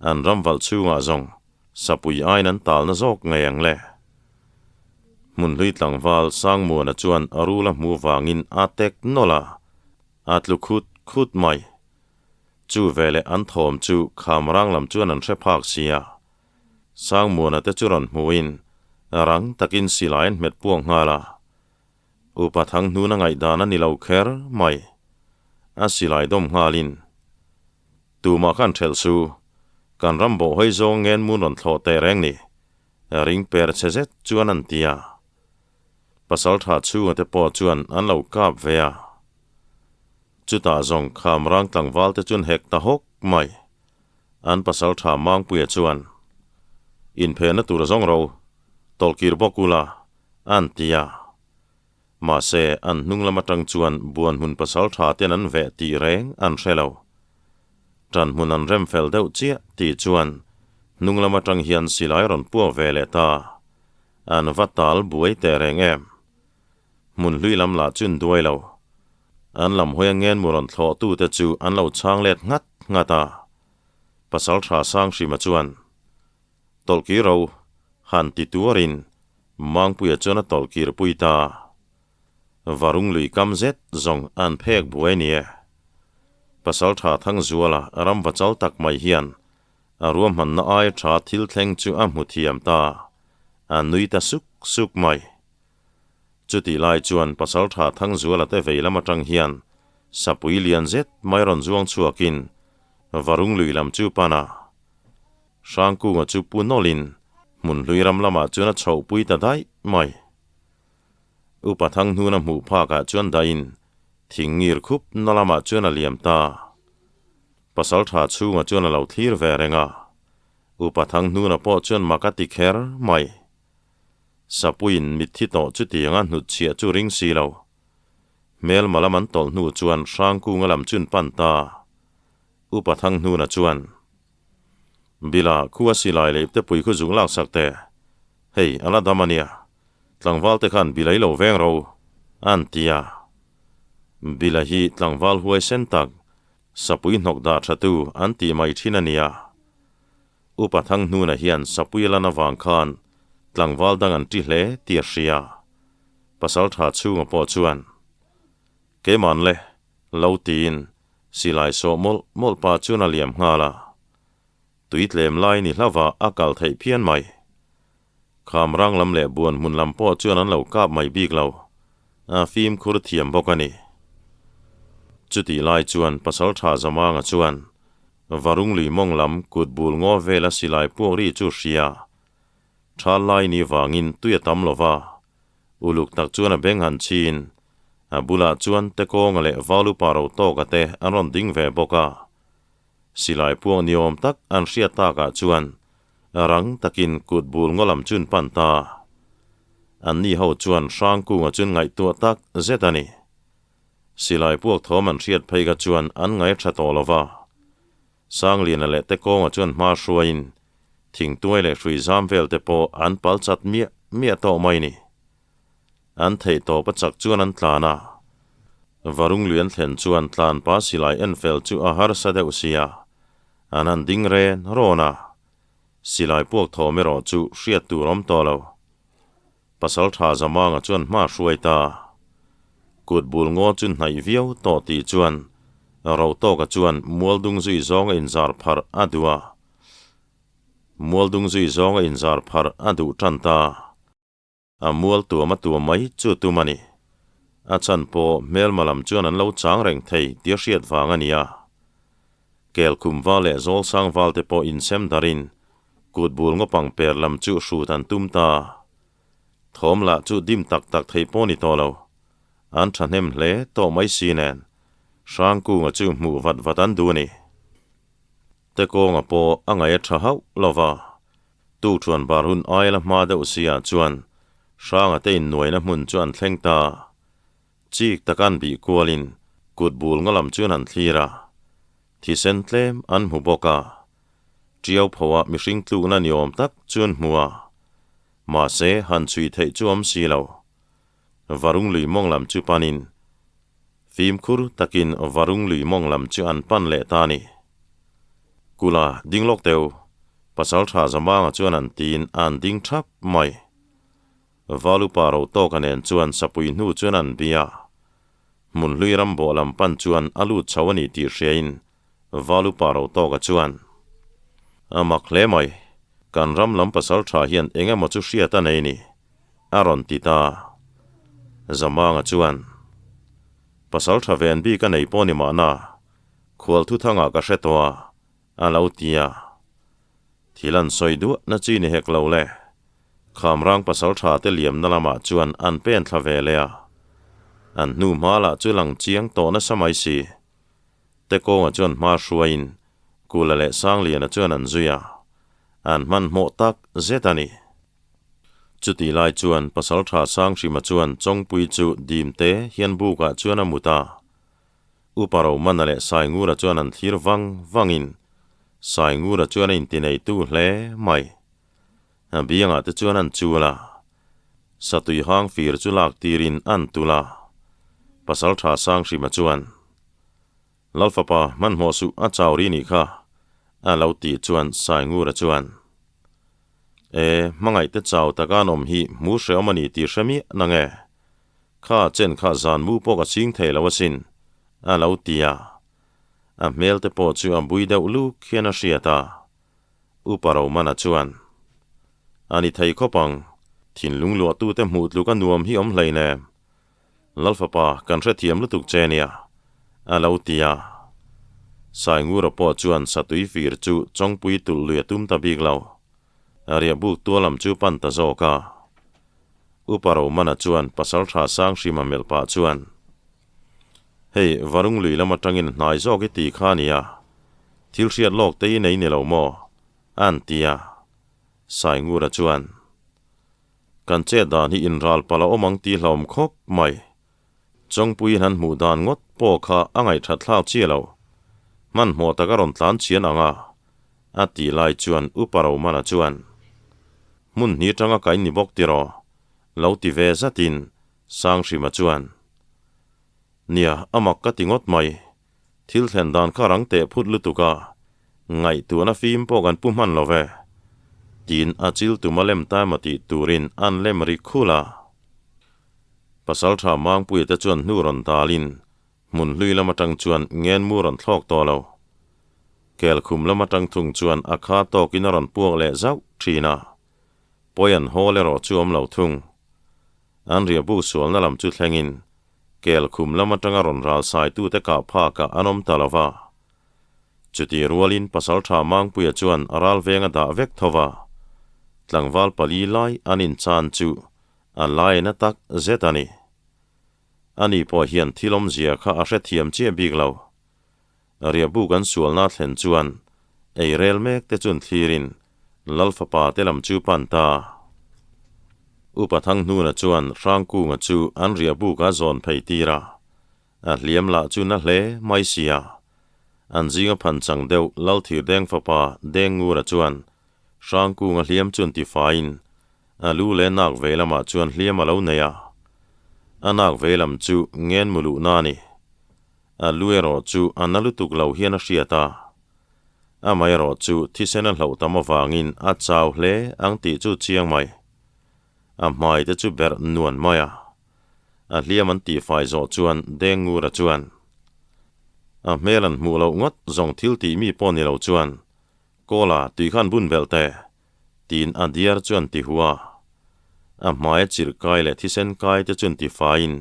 an ram valh chhungah zawng sapui aiin an talna zawk ngei ang le. Hmunhlui tlangval Sangmuana chuan a rul a hmuh vangin a tek nawlh a, a tlu khut khut mai. Chu veleh an thawm chu Khamrang lam chuan an hre phak si a. Sangmuana te chu rawn hmuhin rang takin silai an hmet puak nghal a. Upa Thanghnuna ngaihdan a ni lo kher mai. A silai dawm nghalin, Tumah khan ṭhelh su, kan ram bawhhawi zawng ngen mun rawn thlawh teh reng ni, ring per che zet chuan an ti a. Pasalṭha chhunga te pawh chuan an lo kap ve a. Chutah zawng Khamrang tlangval te chuan hek ta hawk mai. An pasalṭha Mangpuia chuan, Inphehna tur zawng ro, tawlhkir bawk ula, an ti a. Mahse, an hnung lam aṭang chuan buan hmun pasalṭha ten an veh tih reng an hre lo. Ṭan hmun an rem fel deuh chiah tih chuan hnung lam aṭang hian silai rawn puak ve leh ta. An va tal buai teh reng em. Hmun hlui lam lah chun duai lo. An lam hawi a ngenmu rawn thlawh tute chu an lo chhang let nghat nghat a. Pasalṭha Sanghrima chuan, Tawlhkir ro, han ti tuarin Mangpuia chuan a tawlhkir pui ta. Varung lui kam zet zawng an phek buai ni e. Pasalṭha Thangzuala ram va chal tak mai hian a ruahmanna aia ṭha thil thleng chu a hmu thiam ta. A nui ta suk suk mai. Chutih lai chuan Pasalṭha Thangzuala te vei lam aṭang hian sapui lian zet mai rawn zuang chhuakin Varung lui lam chu pan a. Hrangkunga chu pu nawlhin hmun hlui ram lamah chuan a chhohpui ta daih mai. Upa Thanghnuna hmuh phakah chuan dahin thing ngir khup na lamah chuan a liam ta. Pasalṭha chhunga chuan a lo thlir ve reng a. Upa Thanghnuna pawh chuan mak a ti kher mai. Sapuiin mitthi tawh chutianga hnutchhiah chu ring si lo. Hmelma lam an tawlh hnu chuan Hrangkunga lam chun pan ta. Upa Thanghnuna chuan, Bila, khu a silai leh iptepui khu zung lak sak teh. Hei, a la dam a nia. Tlangval te khan Bila i lo veng ro, an ti a. Bila hi tlangval huaisen tak, sapui hnawk dah thatu an tih mai thin a nia. Upa Thanghnuna hian Sapui lan avang khan tlangval dang an ti hle tih a hria. Pasaltha chhunga pawh chuan, Keiman le, lo tiin silai sawh mawlh mawlh pa chuan a liam nghal a. Tui tlem lai ni hlauva a kal theih phian mai. Khamrang lam leh buan hmun lam pawh chuan an lo kap mai bik lo. A fimkhur thiam bawk a ni. Chutih lai chuan Pasaltha Zamanga chuan Varung lui mawng lam kut bul ngaw vela silai puak ri chu hria. Tha lai ni vangin tui a tam lo va. Uluk tak chuan a beng han chhin. A bulah chuan Tekawnga leh Valupa ro tawka te an rawn ding ve bawk a. Silai puak ni awm tak an hriat takah chuan rang takin kut bul ngaw lam chun pan ta. Anni ho chuan Hrangkunga chun ngaihtuah tak zet a ni. Silai puak thawm an hriat phei kha chuan an ngai tha tawh lo va. Sangliana leh Tekawnga chuan hma hruaiin thingtuai leh hrui zam vel te pawh an pal chat miah miah tawh mai ni. An theih tawp a chak chuan an tlan a. Varung lui an thlen chuan tlanpa silai en fel chu a harsa deuh sia. An han ding ren rawn a. Silai puak thawm erawh chu hriat tur awm tawh lo. Pasaltha Zamanga chuan hma hruai ta. Kut bul ngaw chu hnaih viau tawh tih chuan Rotawka chuan Mualdung zui zawnga inzar pharh a duh a. Mualdung zui zawnga inzar pharh a duh tan ta. A mual tuam a tuam mai chu tum a ni. A chhan pawh hmelma lam chuan an lo chang reng thei tih a hriat vang a ni a. Kelkhum val leh Zawlsang val te pawh insem darin kut bul ngawpang per lam chu hrut an tum ta. Thawm lah chu dim tak tak thei pawh ni tawh lo. An thahnem hle tawh mai si nen Hrangkunga chu hmuh vat vat an duh a ni. Te kawnga pawh a ngaih a tha hauh lo va, tukṭhuan bar hun aia la hma deuh si ah chuan Hranga te innuaina hmun chu an thleng ta. Chik taka an bih kualin kut bul nga lam chuan an thlir a, thisen tlem an hmu bawk a. Ṭiau phoah mihring tlukna ni awm tak chu an hmu a, mahse han chhui theih chu awm si lo. Varung lui mawng lam chu panin fimkhur takin Varung lui mawng lam chu an pan leh ta a ni. Kula ding lawk teu, Pasalṭha Zamanga chuan an tiin an ding ṭhap mai. Valupa ro tawka nen chuan sapui hnu chuan an bia. Hmun hlui ram bawh lam pan chuan a lut chho a ni tih hriain Valupa ro tawka chuan, A mak hle mai, kan ram lam pasal tha hian eng emaw chu hriat a nei ni, a rawn ti ta. Zamanga chuan, Pasal tha ven bik a nei pawh ni mahna, khual thuthangah ka hre tawh a, a lo ti a. Thil an sawi duah na chi ni hek lo le. Khamrang pasal tha te liamna lamah chuan an pen thla ve leh a. An hnu hma lah chu lang chiang tawh nasa mai si. Te kawnga chuan hma hruaiin Kula leh Sangliana chuan an zui a. An hmanhmawh tak zet a ni. Chutih lai chuan pasal tha Sanghrima chuan Chawngpui chu dim te hian bukah chuan a mut a. Upa Romana leh Saingura chuan an thlir vang vangin Saingura chuan a intineitu hle mai. A biangah te chuan an chul a, satui hang fir chu lak tirin an tul a. Pasaltha Sanghrima chuan, Lalfapa hmanhmawh suh a chau ri nih kha, a lo tih chuan Saingura chuan, E, hmangaihte chau taka an awm hi hmu hreawm a ni tih hre miah nange? Kha chen kha zan mu pawh ka ching thei lo asin, a lo ti a. A hmel te pawh chu a bui deuh luk hian a hriat a. Upa Romana chuan, A ni thei khawp ang, thinlung luahtute hmuh tluk a nuam hi awm hlei nem. Lalfapa kan hrethiam lutuk che nia, a lo ti a. Saingura pawh chuan satui fir chu chawngpui tulh lui a tum ta bik lo. A riahbuk tualam chu pan ta zawk a. Upa Romana chuan Pasaltha Sanghrima melh pah chuan, Hei, Varung lui lam atangin hnai zawk i ti kha nia. Thil hriat lawk te i nei ni lo maw? A'n ti a. Saingura chuan, Kan chet dan hi inral palh a awm ang tih hlauhawm khawp mai. Chawngpuiin an hmuh dan ngawt pawh kha a ngaihthat thlak chiah lo. Hmanhmawh tak a rawn tlan chian ang a, a tih lai chuan Upa Romana chuan, Hmun hnih atanga ka in ni bawk tiraw? lo ti ve zatin Sanghrima chuan, Nia, a mak ka ti ngawt mai. Thil thlen dan kha rang teh phut lutuk a, ngaihtuahna fim pawh kan pu hman lo ve. Tiin a chil tum a lem ta emaw tih turin an lem ri khul a. Pasaltha Mangpuia te chuan hnu rawn dalin hmun hlui lam atang chuan ngenmu rawn thlawk tawh lo. Kelkhum lam atang thung chuan a kha tawkin a rawn puak leh zauh thin a, pawi an hawl erawh chu awm lo thung. An riahbuk sualna lam chu thlengin kelkhum lam atanga rawn ral saitute kah phakah an awm ta lo va. Chutih rualin Pasaltha Mangpuia chuan a ral veng a dah vek tho va, tlangval pali lai an inchan chu A laina tak zet a ni. Ani pawh hian thil awmzia kha a hrethiam chiah bik lo. Riahbuk an sualna thlen chuan ei rel mek te chun thlirin Lalfapa te lam chu pan ta. Upa Thanghnuna chuan Hrangkunga chu an riahbuk a zawn phei tir a. A hliam lah chu na hle mai sia. An zinga phan chang deuh Lalthirdeng fapa Dengngura chuan Hrangkunga hliam chun tifaiin A lu leh nak vei lamah chuan hliam a lo nei a, a nak vei lam chu ngen mu luhna a ni. A lu erawh chu a na lutuk lo hian a hriat a, amaherawh chu thisen a hloh tam avangin a chau hle ang tih chu chiang mai. A hmai te chu berh nuan mai a, a hliam an tihfai zawh chuan Dengngura chuan a hmel an hmuh loh ngawt zawng thil tih mi pawh ni lo chuan Kawla tui khan bun belh teh. Tiin a diar chuan ti hua. A hmaia chirh kai leh thisen kai te chuan ti faiin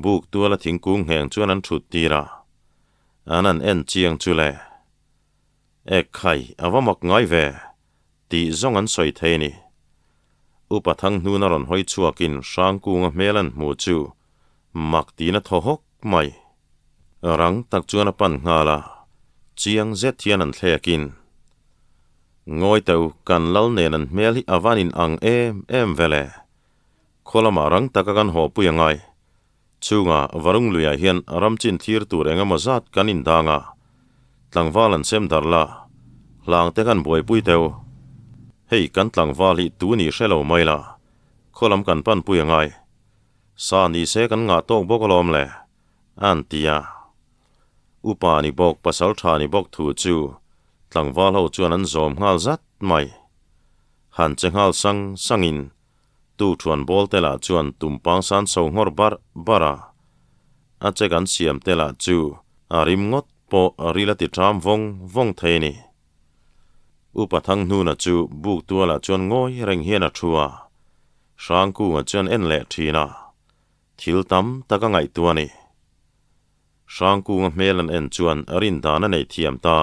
buk tuala thingkung ngheng chuan an thut tir a. An an en chiang chu le. Ek khai a va mak ngai ve, tih zawng an sawi thei a ni. Upa Thanghnuna rawn hawi chhuakin Hrangkunga hmel an hmuh chu mak tiin a thaw hawk mai. Rang tak chuan a pan nghal a. Chiang zet hian an thlekin, Ngawi teu, kan lal nen an hmel hi a van in ang em em ve le. Khaw lamah rang taka kan haw pui a ngai. Chunga Varung luiah hian ram chin thlir tur eng emaw zat kan indang a, tlangval an sem darh la, hlang te kan buaipui teu. Hei kan tlangval hi tu ni hre lo mai la, khaw lam kan pan pui a ngai. Sa ni se kan ngah tawk bawk alawm le, an ti a. Upa ni bawk, pasal tha ni bawk thu chu tlangval ho chuan an zawm nghal zat mai. Han che nghal sang sangin Tu thuan bawl te lah chuan tumpang san chho nghawr barh barh a, a che kan siam te lah chu a rim ngawt pawh ril a ti ṭam vawng vawng thei a ni. Upa Thanghnuna chu buk tualah chuan ngawi reng hian a thu a, Hrangkunga chuan en leh ṭhin a, thil tam tak a ngaihtuah a ni. Hrangkunga hmel an en chuan rindan a nei thiam ta.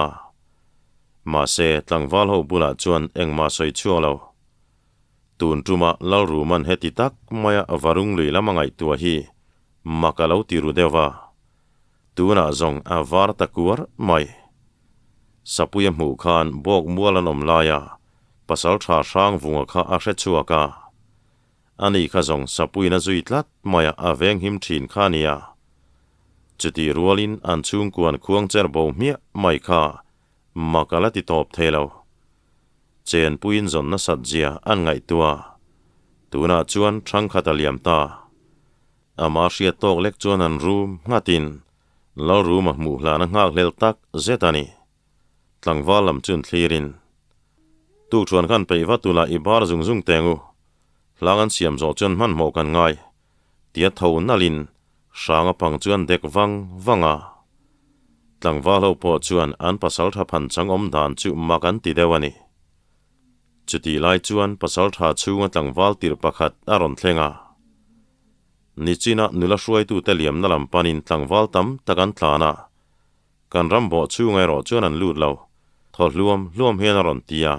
Mahse, tlangval ho bulah chuan engmah sawi chhuak lo. Tun ṭuma Lalruman heti tak maia Varung lui lam a ngaihtuah hi mak a lo ti ru deuh va. Tunah zawng a var ta kuar mai. Sapuia hmuh khan bawk mual an awm laia pasalṭha Hrangvunga kha a hre chhuak a. Ani kha zawng sapuiin a zui tlat maia a venghim ṭhin kha a nia. Chutih rualin an chhungkuan khuang cher bo hmiah mai kha mak a la ti tawp thei lo. Chenpuiin zawn nasat zia an ngaihtuah. Tunah chuan ṭhangkhat a liam ta. Ama hriat tawk lek chuan an rum nghatin Lalruma hmuh hlana nghakhlel tak zet a ni. Tlangval lam chun thlirin, Tukṭhuan khan peih va tula i bar zung zung teng u. Hlang an siam zawh chuan hmanhmawh kan ngai. Tia tho nalhin hrang a pang chuan dek vang vang a. Tlangval ho pawh chuan an pasalṭha phan chang awm dan chu mak an ti deuh a ni. Chutih lai chuan pasalṭha chhunga tlangval tirh pakhat a rawn thleng a. Nichina nula hruaitute liamna lam panin tlangval tam tak an tlan a. Kan ram bawh chhung erawh chuan an lut lo, thaw hluam hluam hian a rawn ti a.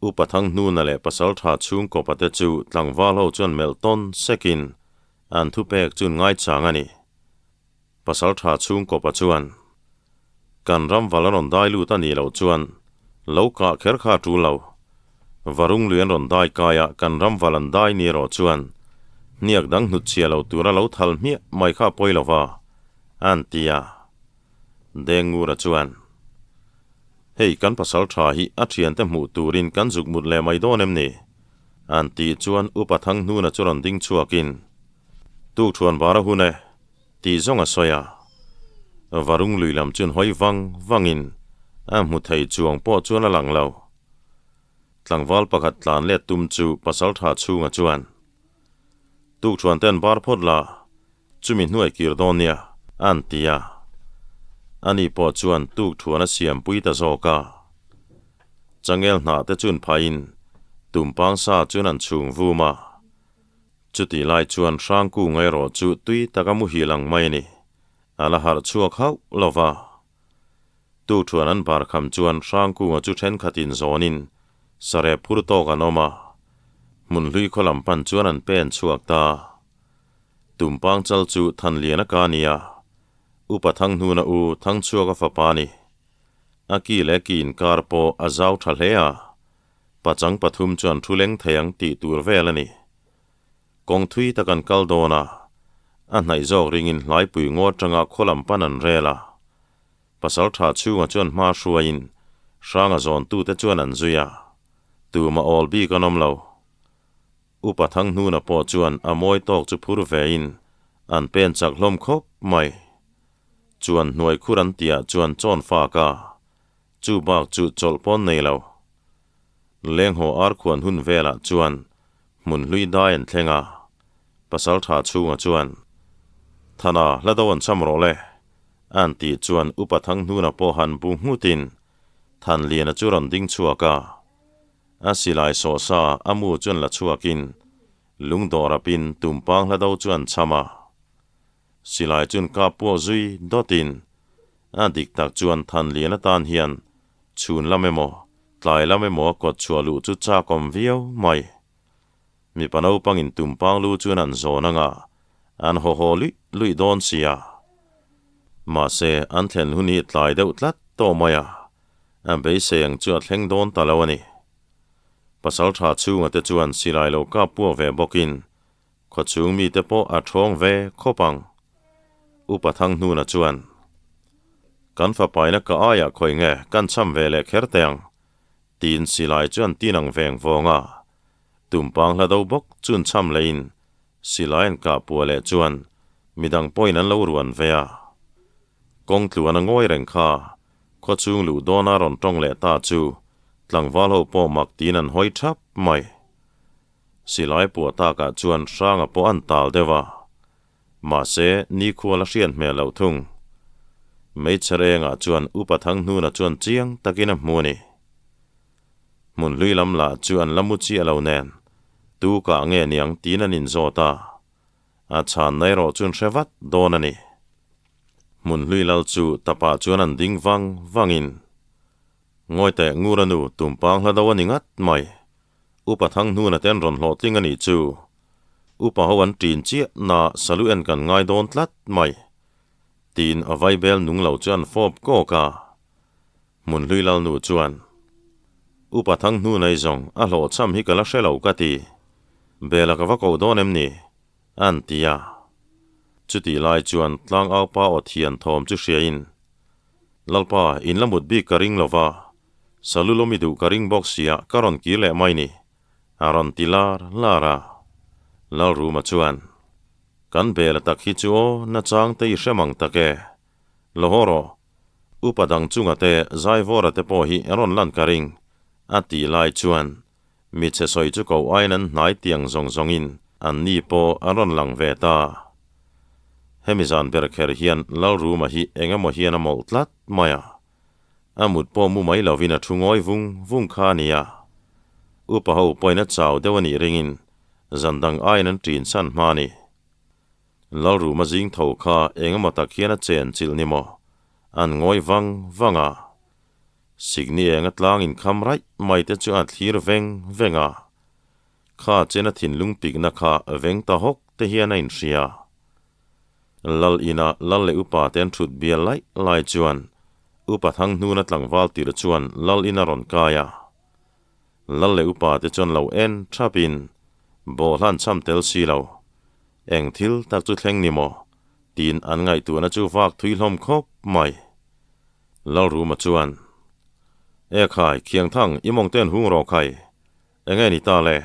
Upa Thanghnuna leh Pasaltha chhungkawpa te chu tlangval ho chuan melh tawn sekin an thupek chun ngaichang a ni. Pasaltha chhungkawpa chuan, Kan ram val a rawn dai lut a nih loh chuan lo kah kher kha a tul lo. Varung lui an rawn dai kai a, kan ram val an dai ni erawh chuan hniak dang hnutchhiah lo tura lo thal hmiah mai kha a pawi lo va. An ti a. Dengngura chuan, Hei kan pasal tha hi a thiante hmuh turin kan zuk mut leh mai dawn em ni? An tih chuan Upa Thanghnuna chu rawn ding chhuakin, Tukṭhuan bar a hun e, tih zawng a sawi a. Varung lui lam chun hawi vang vangin a hmu thei chuang pawh chuan a lang lo. Tlangval pakhat tlan let tum chu pasal tha chhunga chuan, Tukṭhuan ten bar phawt la, Chumi hnuai kir dawn nia, an ti a. Ani pawh chuan tuk thuan a siampui ta zawk a. Changel hnah te chun phaiin tumpang sa chuan an chhung vum a. Chutih lai chuan Hrangkung erawh chu tui taka muhil ang mai a ni. A la harh chhuak hauh lo va. Tuk thuan an bar kham chuan Hrangkunga chu thenkhatin zawnin sarep phur tawk an awm a. Hmunhlui khaw lam pan chuan an pen chhuak ta. Tumpang chal chu Thanliana ka ni a, Upa Thanghnuna u Thangchhuaka fapa a ni. A ki leh ki inkar pawh a zau tha hle a, pachang pathum chuan thu leng thei ang tih tur vel a ni. Kawng thui tak an kal dawn a, a hnaih zawk ringin hlaipui ngaw atanga khaw lam pan an rel a. Pasaltha chhunga chuan hma hruaiin Hranga zawntute chuan an zui a, tumah awl bik an awm lo. Upa Thanghnuna pawh chuan a mawi tawk chu phur vein an pen chak hlawm khawp mai. Chuan hnuai khur an tihah chuan chawn fak a, chu bak chu chawlh pawn nei lo. Lenghaw arkhuan hun velah chuan hmun hlui dai an thleng a, Pasaltha chhunga chuan, Thana, hla do an cham rawh le, an tih chuan Upa Thanghnuna pawh han bu nghutin Thanliana chu rawn ding chhuak a. A silai sawhsa a mu chuan la chhuakin lungdawh rapin tumpang hla do chu an cham a. Silai chun kap puak zui dawtin a dik tak chuan Thanlian atan hian chhun lam emaw tlai lam emaw a kawt chhuah luh chu chak awm viau mai. Mipa naupangin tumpang lu chuan an zawn anga an haw haw luih luih dawn sia. Mahse, an thlen hun hi tlai deuh tlat tawh mai a, a beisei ang chu a thleng dawn ta lo a ni. Pasaltha chhunga te chuan silai lo kap puak ve bawkin Khawchhung mite pawh a thawng ve khawp ang. Upa Thanghnuna chuan, Kan fapaina ka aiah khawi nge kan cham ve leh kher teh ang, tiin silai chuan tin ang veng vawng a. Tumpang hla do bawk chun cham leiin silai an kah puah leh chuan midang pawhin an lo ruan ve a. Kawng tluan a ngawi reng kha khawchhung luh dawna rawn tawng leh ta chu tlangval ho pawh mak tiin an hawi thap mai. Silai puah takah chuan hranga pawh an tal deuh a, mahse nikhua la hriat hmel loh thung. Hmeichhe rengah chuan Upa Thanghnuna chuan chiang takin a hmu a ni. Hmun hlui lam lah chu an la mu chiah lo nen, tu kah nge niang tiin an inzawt a, a chhanna erawh chuan hre vat dawn a ni. Hmun hlui lal chu tapah chuan an ding vang vangin, Ngawi teh Ngura nu tumpang hla do a ni ngat mai. Upa Thanghnuna te an rawn hlawhtling a nih chu. Upa ho an ṭin chiah na salu en kan ngai dawn tlat mai. Tiin a vaibel nung lo chu an fawp kawk a. Hmunhlui Lalnu chuan, Upa Thanghnuna i zawng a hlawhchham hi ka la hre lo ka ti. Bela ka va koh dawn em ni? An ti a. Chutih lai chuan tlangaupa aw thian thawm chu hriain, Lalpa, in la mut bik ka ring lo va, Salu lawmi duh ka ring bawk sia ka rawn kir leh mai ni, a rawn ti lar lar a. Lalruma chuan, Kan bela tak hi chu aw nachang te i hre mang tak e. Lo haw rawh, upa dang chunga te Zaivawra te pawh hi rawn lan ka ring, a tih lai chuan mi chhe sawi chu ko aiin an hnai tiang zawng zawngin an ni pawh an rawn lang ve ta. Hemi zan ber kher hian Lalruma hi eng emaw hian a mawlh tlat mai a. A mut pawh mu mai lovin a thu ngawi vung vung kha a nia. Upa ho pawhin a chau deuh a nih ringin zan dang aiin an ṭin chhan hma a ni. Lalruma zing tho kha eng emaw tak hian a chen chilh ni maw? An ngawi vang vang a. Sikni eng a tlang inkham raih mai te chu a thlir veng veng a. Kha chen a thinlung pikna kha veng ta hawk te hian a inhria. Lal ina Lal leh Upa te an thut bial laih lai chuan Upa Thanghnuna tlangval tir chuan Lal in a rawn kai a. Lal leh Upa te chuan lo en thapin bawhhlan cham tel si lo. Eng thil tak chu thleng ni maw? tiin an ngaihtuahna chu vak thui hlawm khawp mai. Lalruma chuan, E khai, Khiangthang, i mawng te an hung rawh khai. Enge ni ta le?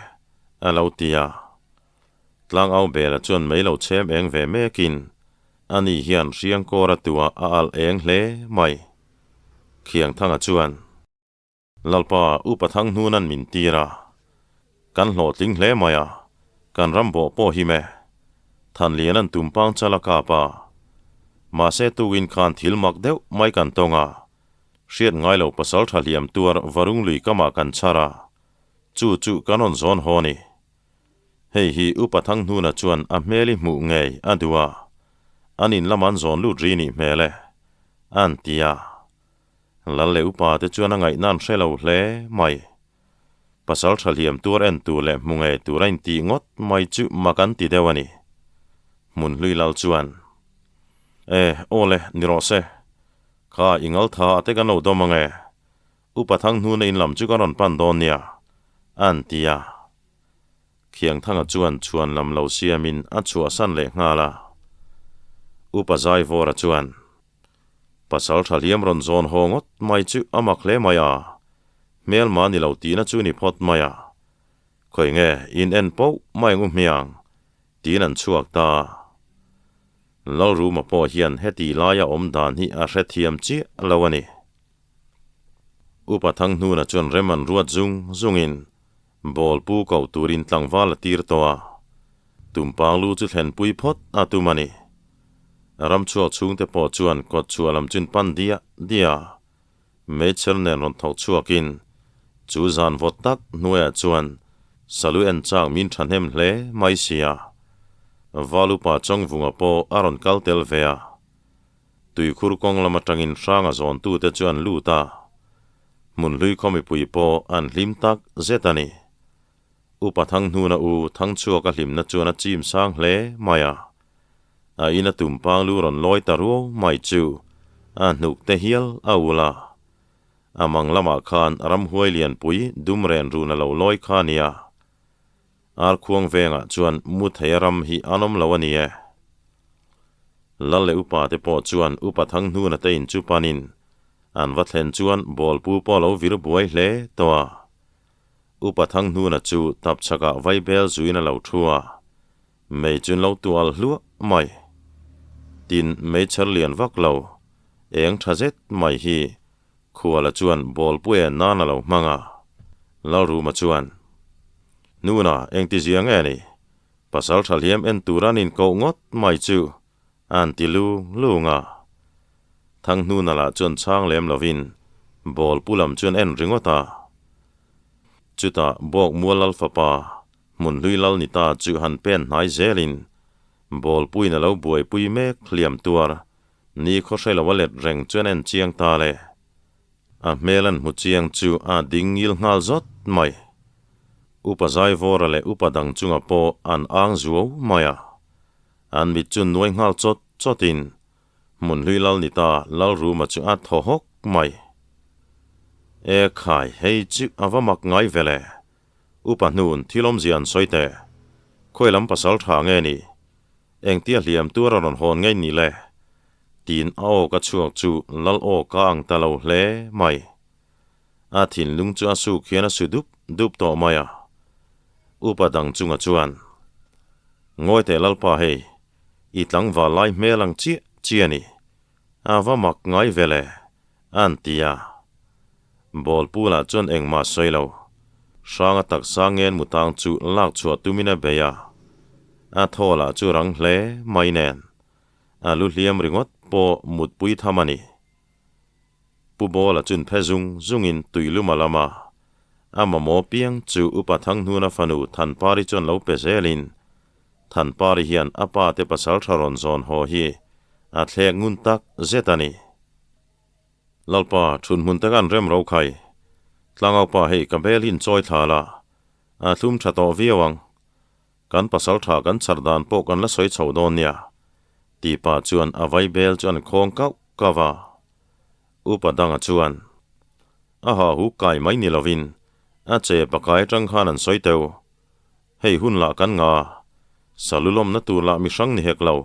a lo ti a. Tlangau Bela chuan mei lo chhem eng ve mekin ani hian hriangkawr a tua a alh eng hle mai. Khiangthanga chuan, Lalpa, Upa Thanghnun an min tir a, kan hlawhtling hle mai a, kan ram bawh pawh him e. Thanlian an tumpang chal a kap a, mahse tukin khan thil mak deuh mai kan tawng a, hriat ngai lo pasal tha hliam tuar varung lui kamah kan chhar a, chu chu kan rawn zawn haw a ni. Hei hi Upa Thanghnuna chuan a hmel i hmuh ngei a duh a, an in lam an zawn lut ri nih hmel e, an ti a. Lal leh Upa te chuan a ngaihna an hre lo hle mai. Pasal tha hliam tuar en tur leh hmu ngei tur a intih ngawt mai chu mak an ti deuh a ni. Hmunhlui Lal chuan, E, aw le, ni rawh se. Kha i ngal tha a te kan lo dawm ang e. Upa Thanghnuna in lam chu kan rawn pan dawn nia, an ti a. Khiangthanga chuan chhuan lam lo siamin a chhuahsan leh nghal a. Upa Zaivawra chuan, Pasal tha hliam rawn zawn haw ngawt mai chu a mak hle mai a, hmelma ni lo tihna chu ni phawt mai a. Khawi nge in en poh mai ang u hmiang, tiin an chhuak ta. Lalruma pawh hian heti laia awm dan hi a hrethiam chiah lo a ni. Upa Thanghnuna chuan rem an ruat zung zungin ball pu koh turin tlangval a tir tawh a, tumpang lu chu thlenpui phawt a tum a ni. Ramchhuak chhungte pawh chuan kawt chhuah lam chun pan diah diah a, meichher nen rawn thawk chhuakin chu zan vawt tak hnuaiah chuan salu en chak min thahnem hle mai si a. Valupa Chawngvunga pawh a rawn kal tel ve a. Tuikhur kawng lam atangin hranga zawntute chu an lut a, hmunhlui khaw mipui pawh an hlim tak zet a ni. Upa Thanghnuna u Thangchhuaka hlimna chuan a chim sang hle mai a. A ina tumpang lu rawn lawi ta ruau mai chu a hnuk te hial a ul a. A mang lamah khan ramhuai lianpui dum ren run a lo lawi kha a nia. Arkhuang vengah chuan mu theia ram hi an awm lo a ni e. Lal leh upa te pawh chuan upa Thanghnuna te in chu panin an va thlen chuan bawlpu pawh a lo vir buai hle tawh a. Upa Thanghnuna chu tapchhakah vaibel zuin a lo thu a, mei chu an lo tual hluah mai. Tin, meichher lian vak lo, eng tha zet mai hi Khuala chuan bawlpu en nan a lo hmang a. Lalruma chuan, Nuna, engti zia nge ni? Pasal tha hliam en tur an inkoh ngawt mai chu an ti lung lung a. Thanghnuna lah chuan chhang lem lovin bawlpu lam chuan en ringawt a. Chutah Bawk Mual Lal fapa Hmunhlui Lal ni ta chu han pen hnai zelin bawlpuiin a lo buaipui mek hliam tuar Ni khaw hre lo a let reng chuan en chiang ta le. A hmel an hmu chiang chu a ding ngil nghal zawt mai. Upa Zaivawra leh upa dang chunga pawh an ang zuau mai a. An mit chu nuai nghal chawt chawtin Hmunhlui Lal ni ta Lalruma chu a thaw hawk mai. E khai, hei chu a va mak ngai ve le. Upa hnun thil awmzia an sawi teh. Khawi lam pasal tha nge ni? Engtia hliam tur a rawn hawn ngei ni le? Tiin a aw ka chhuak chu lal aw ka ang ta lo hle mai. A thinlung chu a suk hian a su dup dup tawh mai a. Upa dang chunga chuan, Ngawi teh Lalpa hei, i tlangval lai hmel ang chiah chiah a ni. A va mak ngai ve le, an ti a. Bawlpulah chuan engmah sawi lo. Hranga taksa ngen mutang chu lak chhuah tumin a bei a. A thaw lah chu rang hle mai nen. A lu hliam ringawt pawh mutpui tham a ni. Pu Bawla chun phe zung zungin tuilum a lam a. A mamawh piang chu Upa Thanghnuna fanu Thanpari chuan lo pe zelin Thanpari hian a pa te pasal tha rawn zawn haw hi a thlek ngun tak zet a ni. Lalpa, thun hmun tak an rem ro khai. Tlangaupa hei ka bel hi inchawi thla la, a thlum tha tawh viau ang. Kan pasal tha kan chhar dan pawh kan la sawi chho dawn nia. Tih pah chuan a vai bel chu an khawng kauh kauh a. Upa danga chuan, A ha hu kai mai ni lovin, a che pakai atang khan an sawi teuh. Hei hun lah kan nga, salulawmna tur lah mi hrang ni hek lo,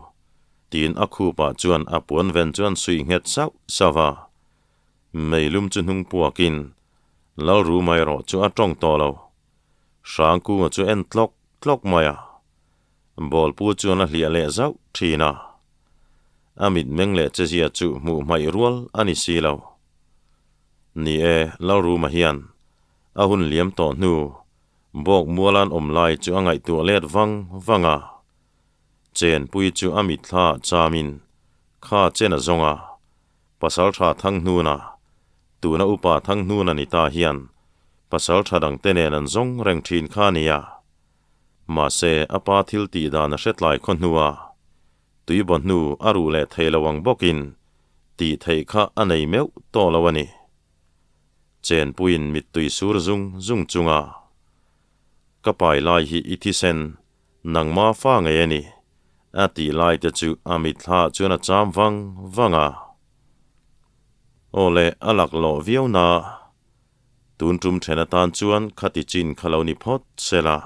tiin a khupah chuan a puan ven chuan suih nghet sauh sauh a. Meilum chu hnung puakin Lalruma erawh chu a tawng tawh lo. Hrangkunga chu en tlawk tlawk mai a, bawlpu chuan a hliah leh zauh thin a. A mitmeng leh chezia chu hmuh hmaih rual a ni si lo. Ni e, Lalruma hian a hun liam tawh hnu Bawk mualan awm lai chu a ngaihtuah let vang vang a, chenpui chu a mitthla chamin kha chen a zawng a, Pasaltha Thanghnuna, tuna upa Thanghnuna ni ta hian pasaltha dangte nen an zawng reng thin kha a nia. Mahse, a pa thil tih dan a hre tlai khaw hnua tuibaw hnu a ruh leh thei lo ang bawkin tih theih kha a nei meuh tawh lo a ni. Chenpuiin mittui sur zung zung chunga ka pai lai hi i thisen nangma fa ngei a ni, a tih lai te chu a mitthla chuan a cham vang vang a. Aw le, a laklawh viau na, tun tum then atan chuan khati chin kha lo ni phawt se la.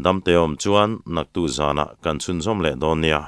Damte awm chuan naktu zanah kan chhunzawm leh dawn nia.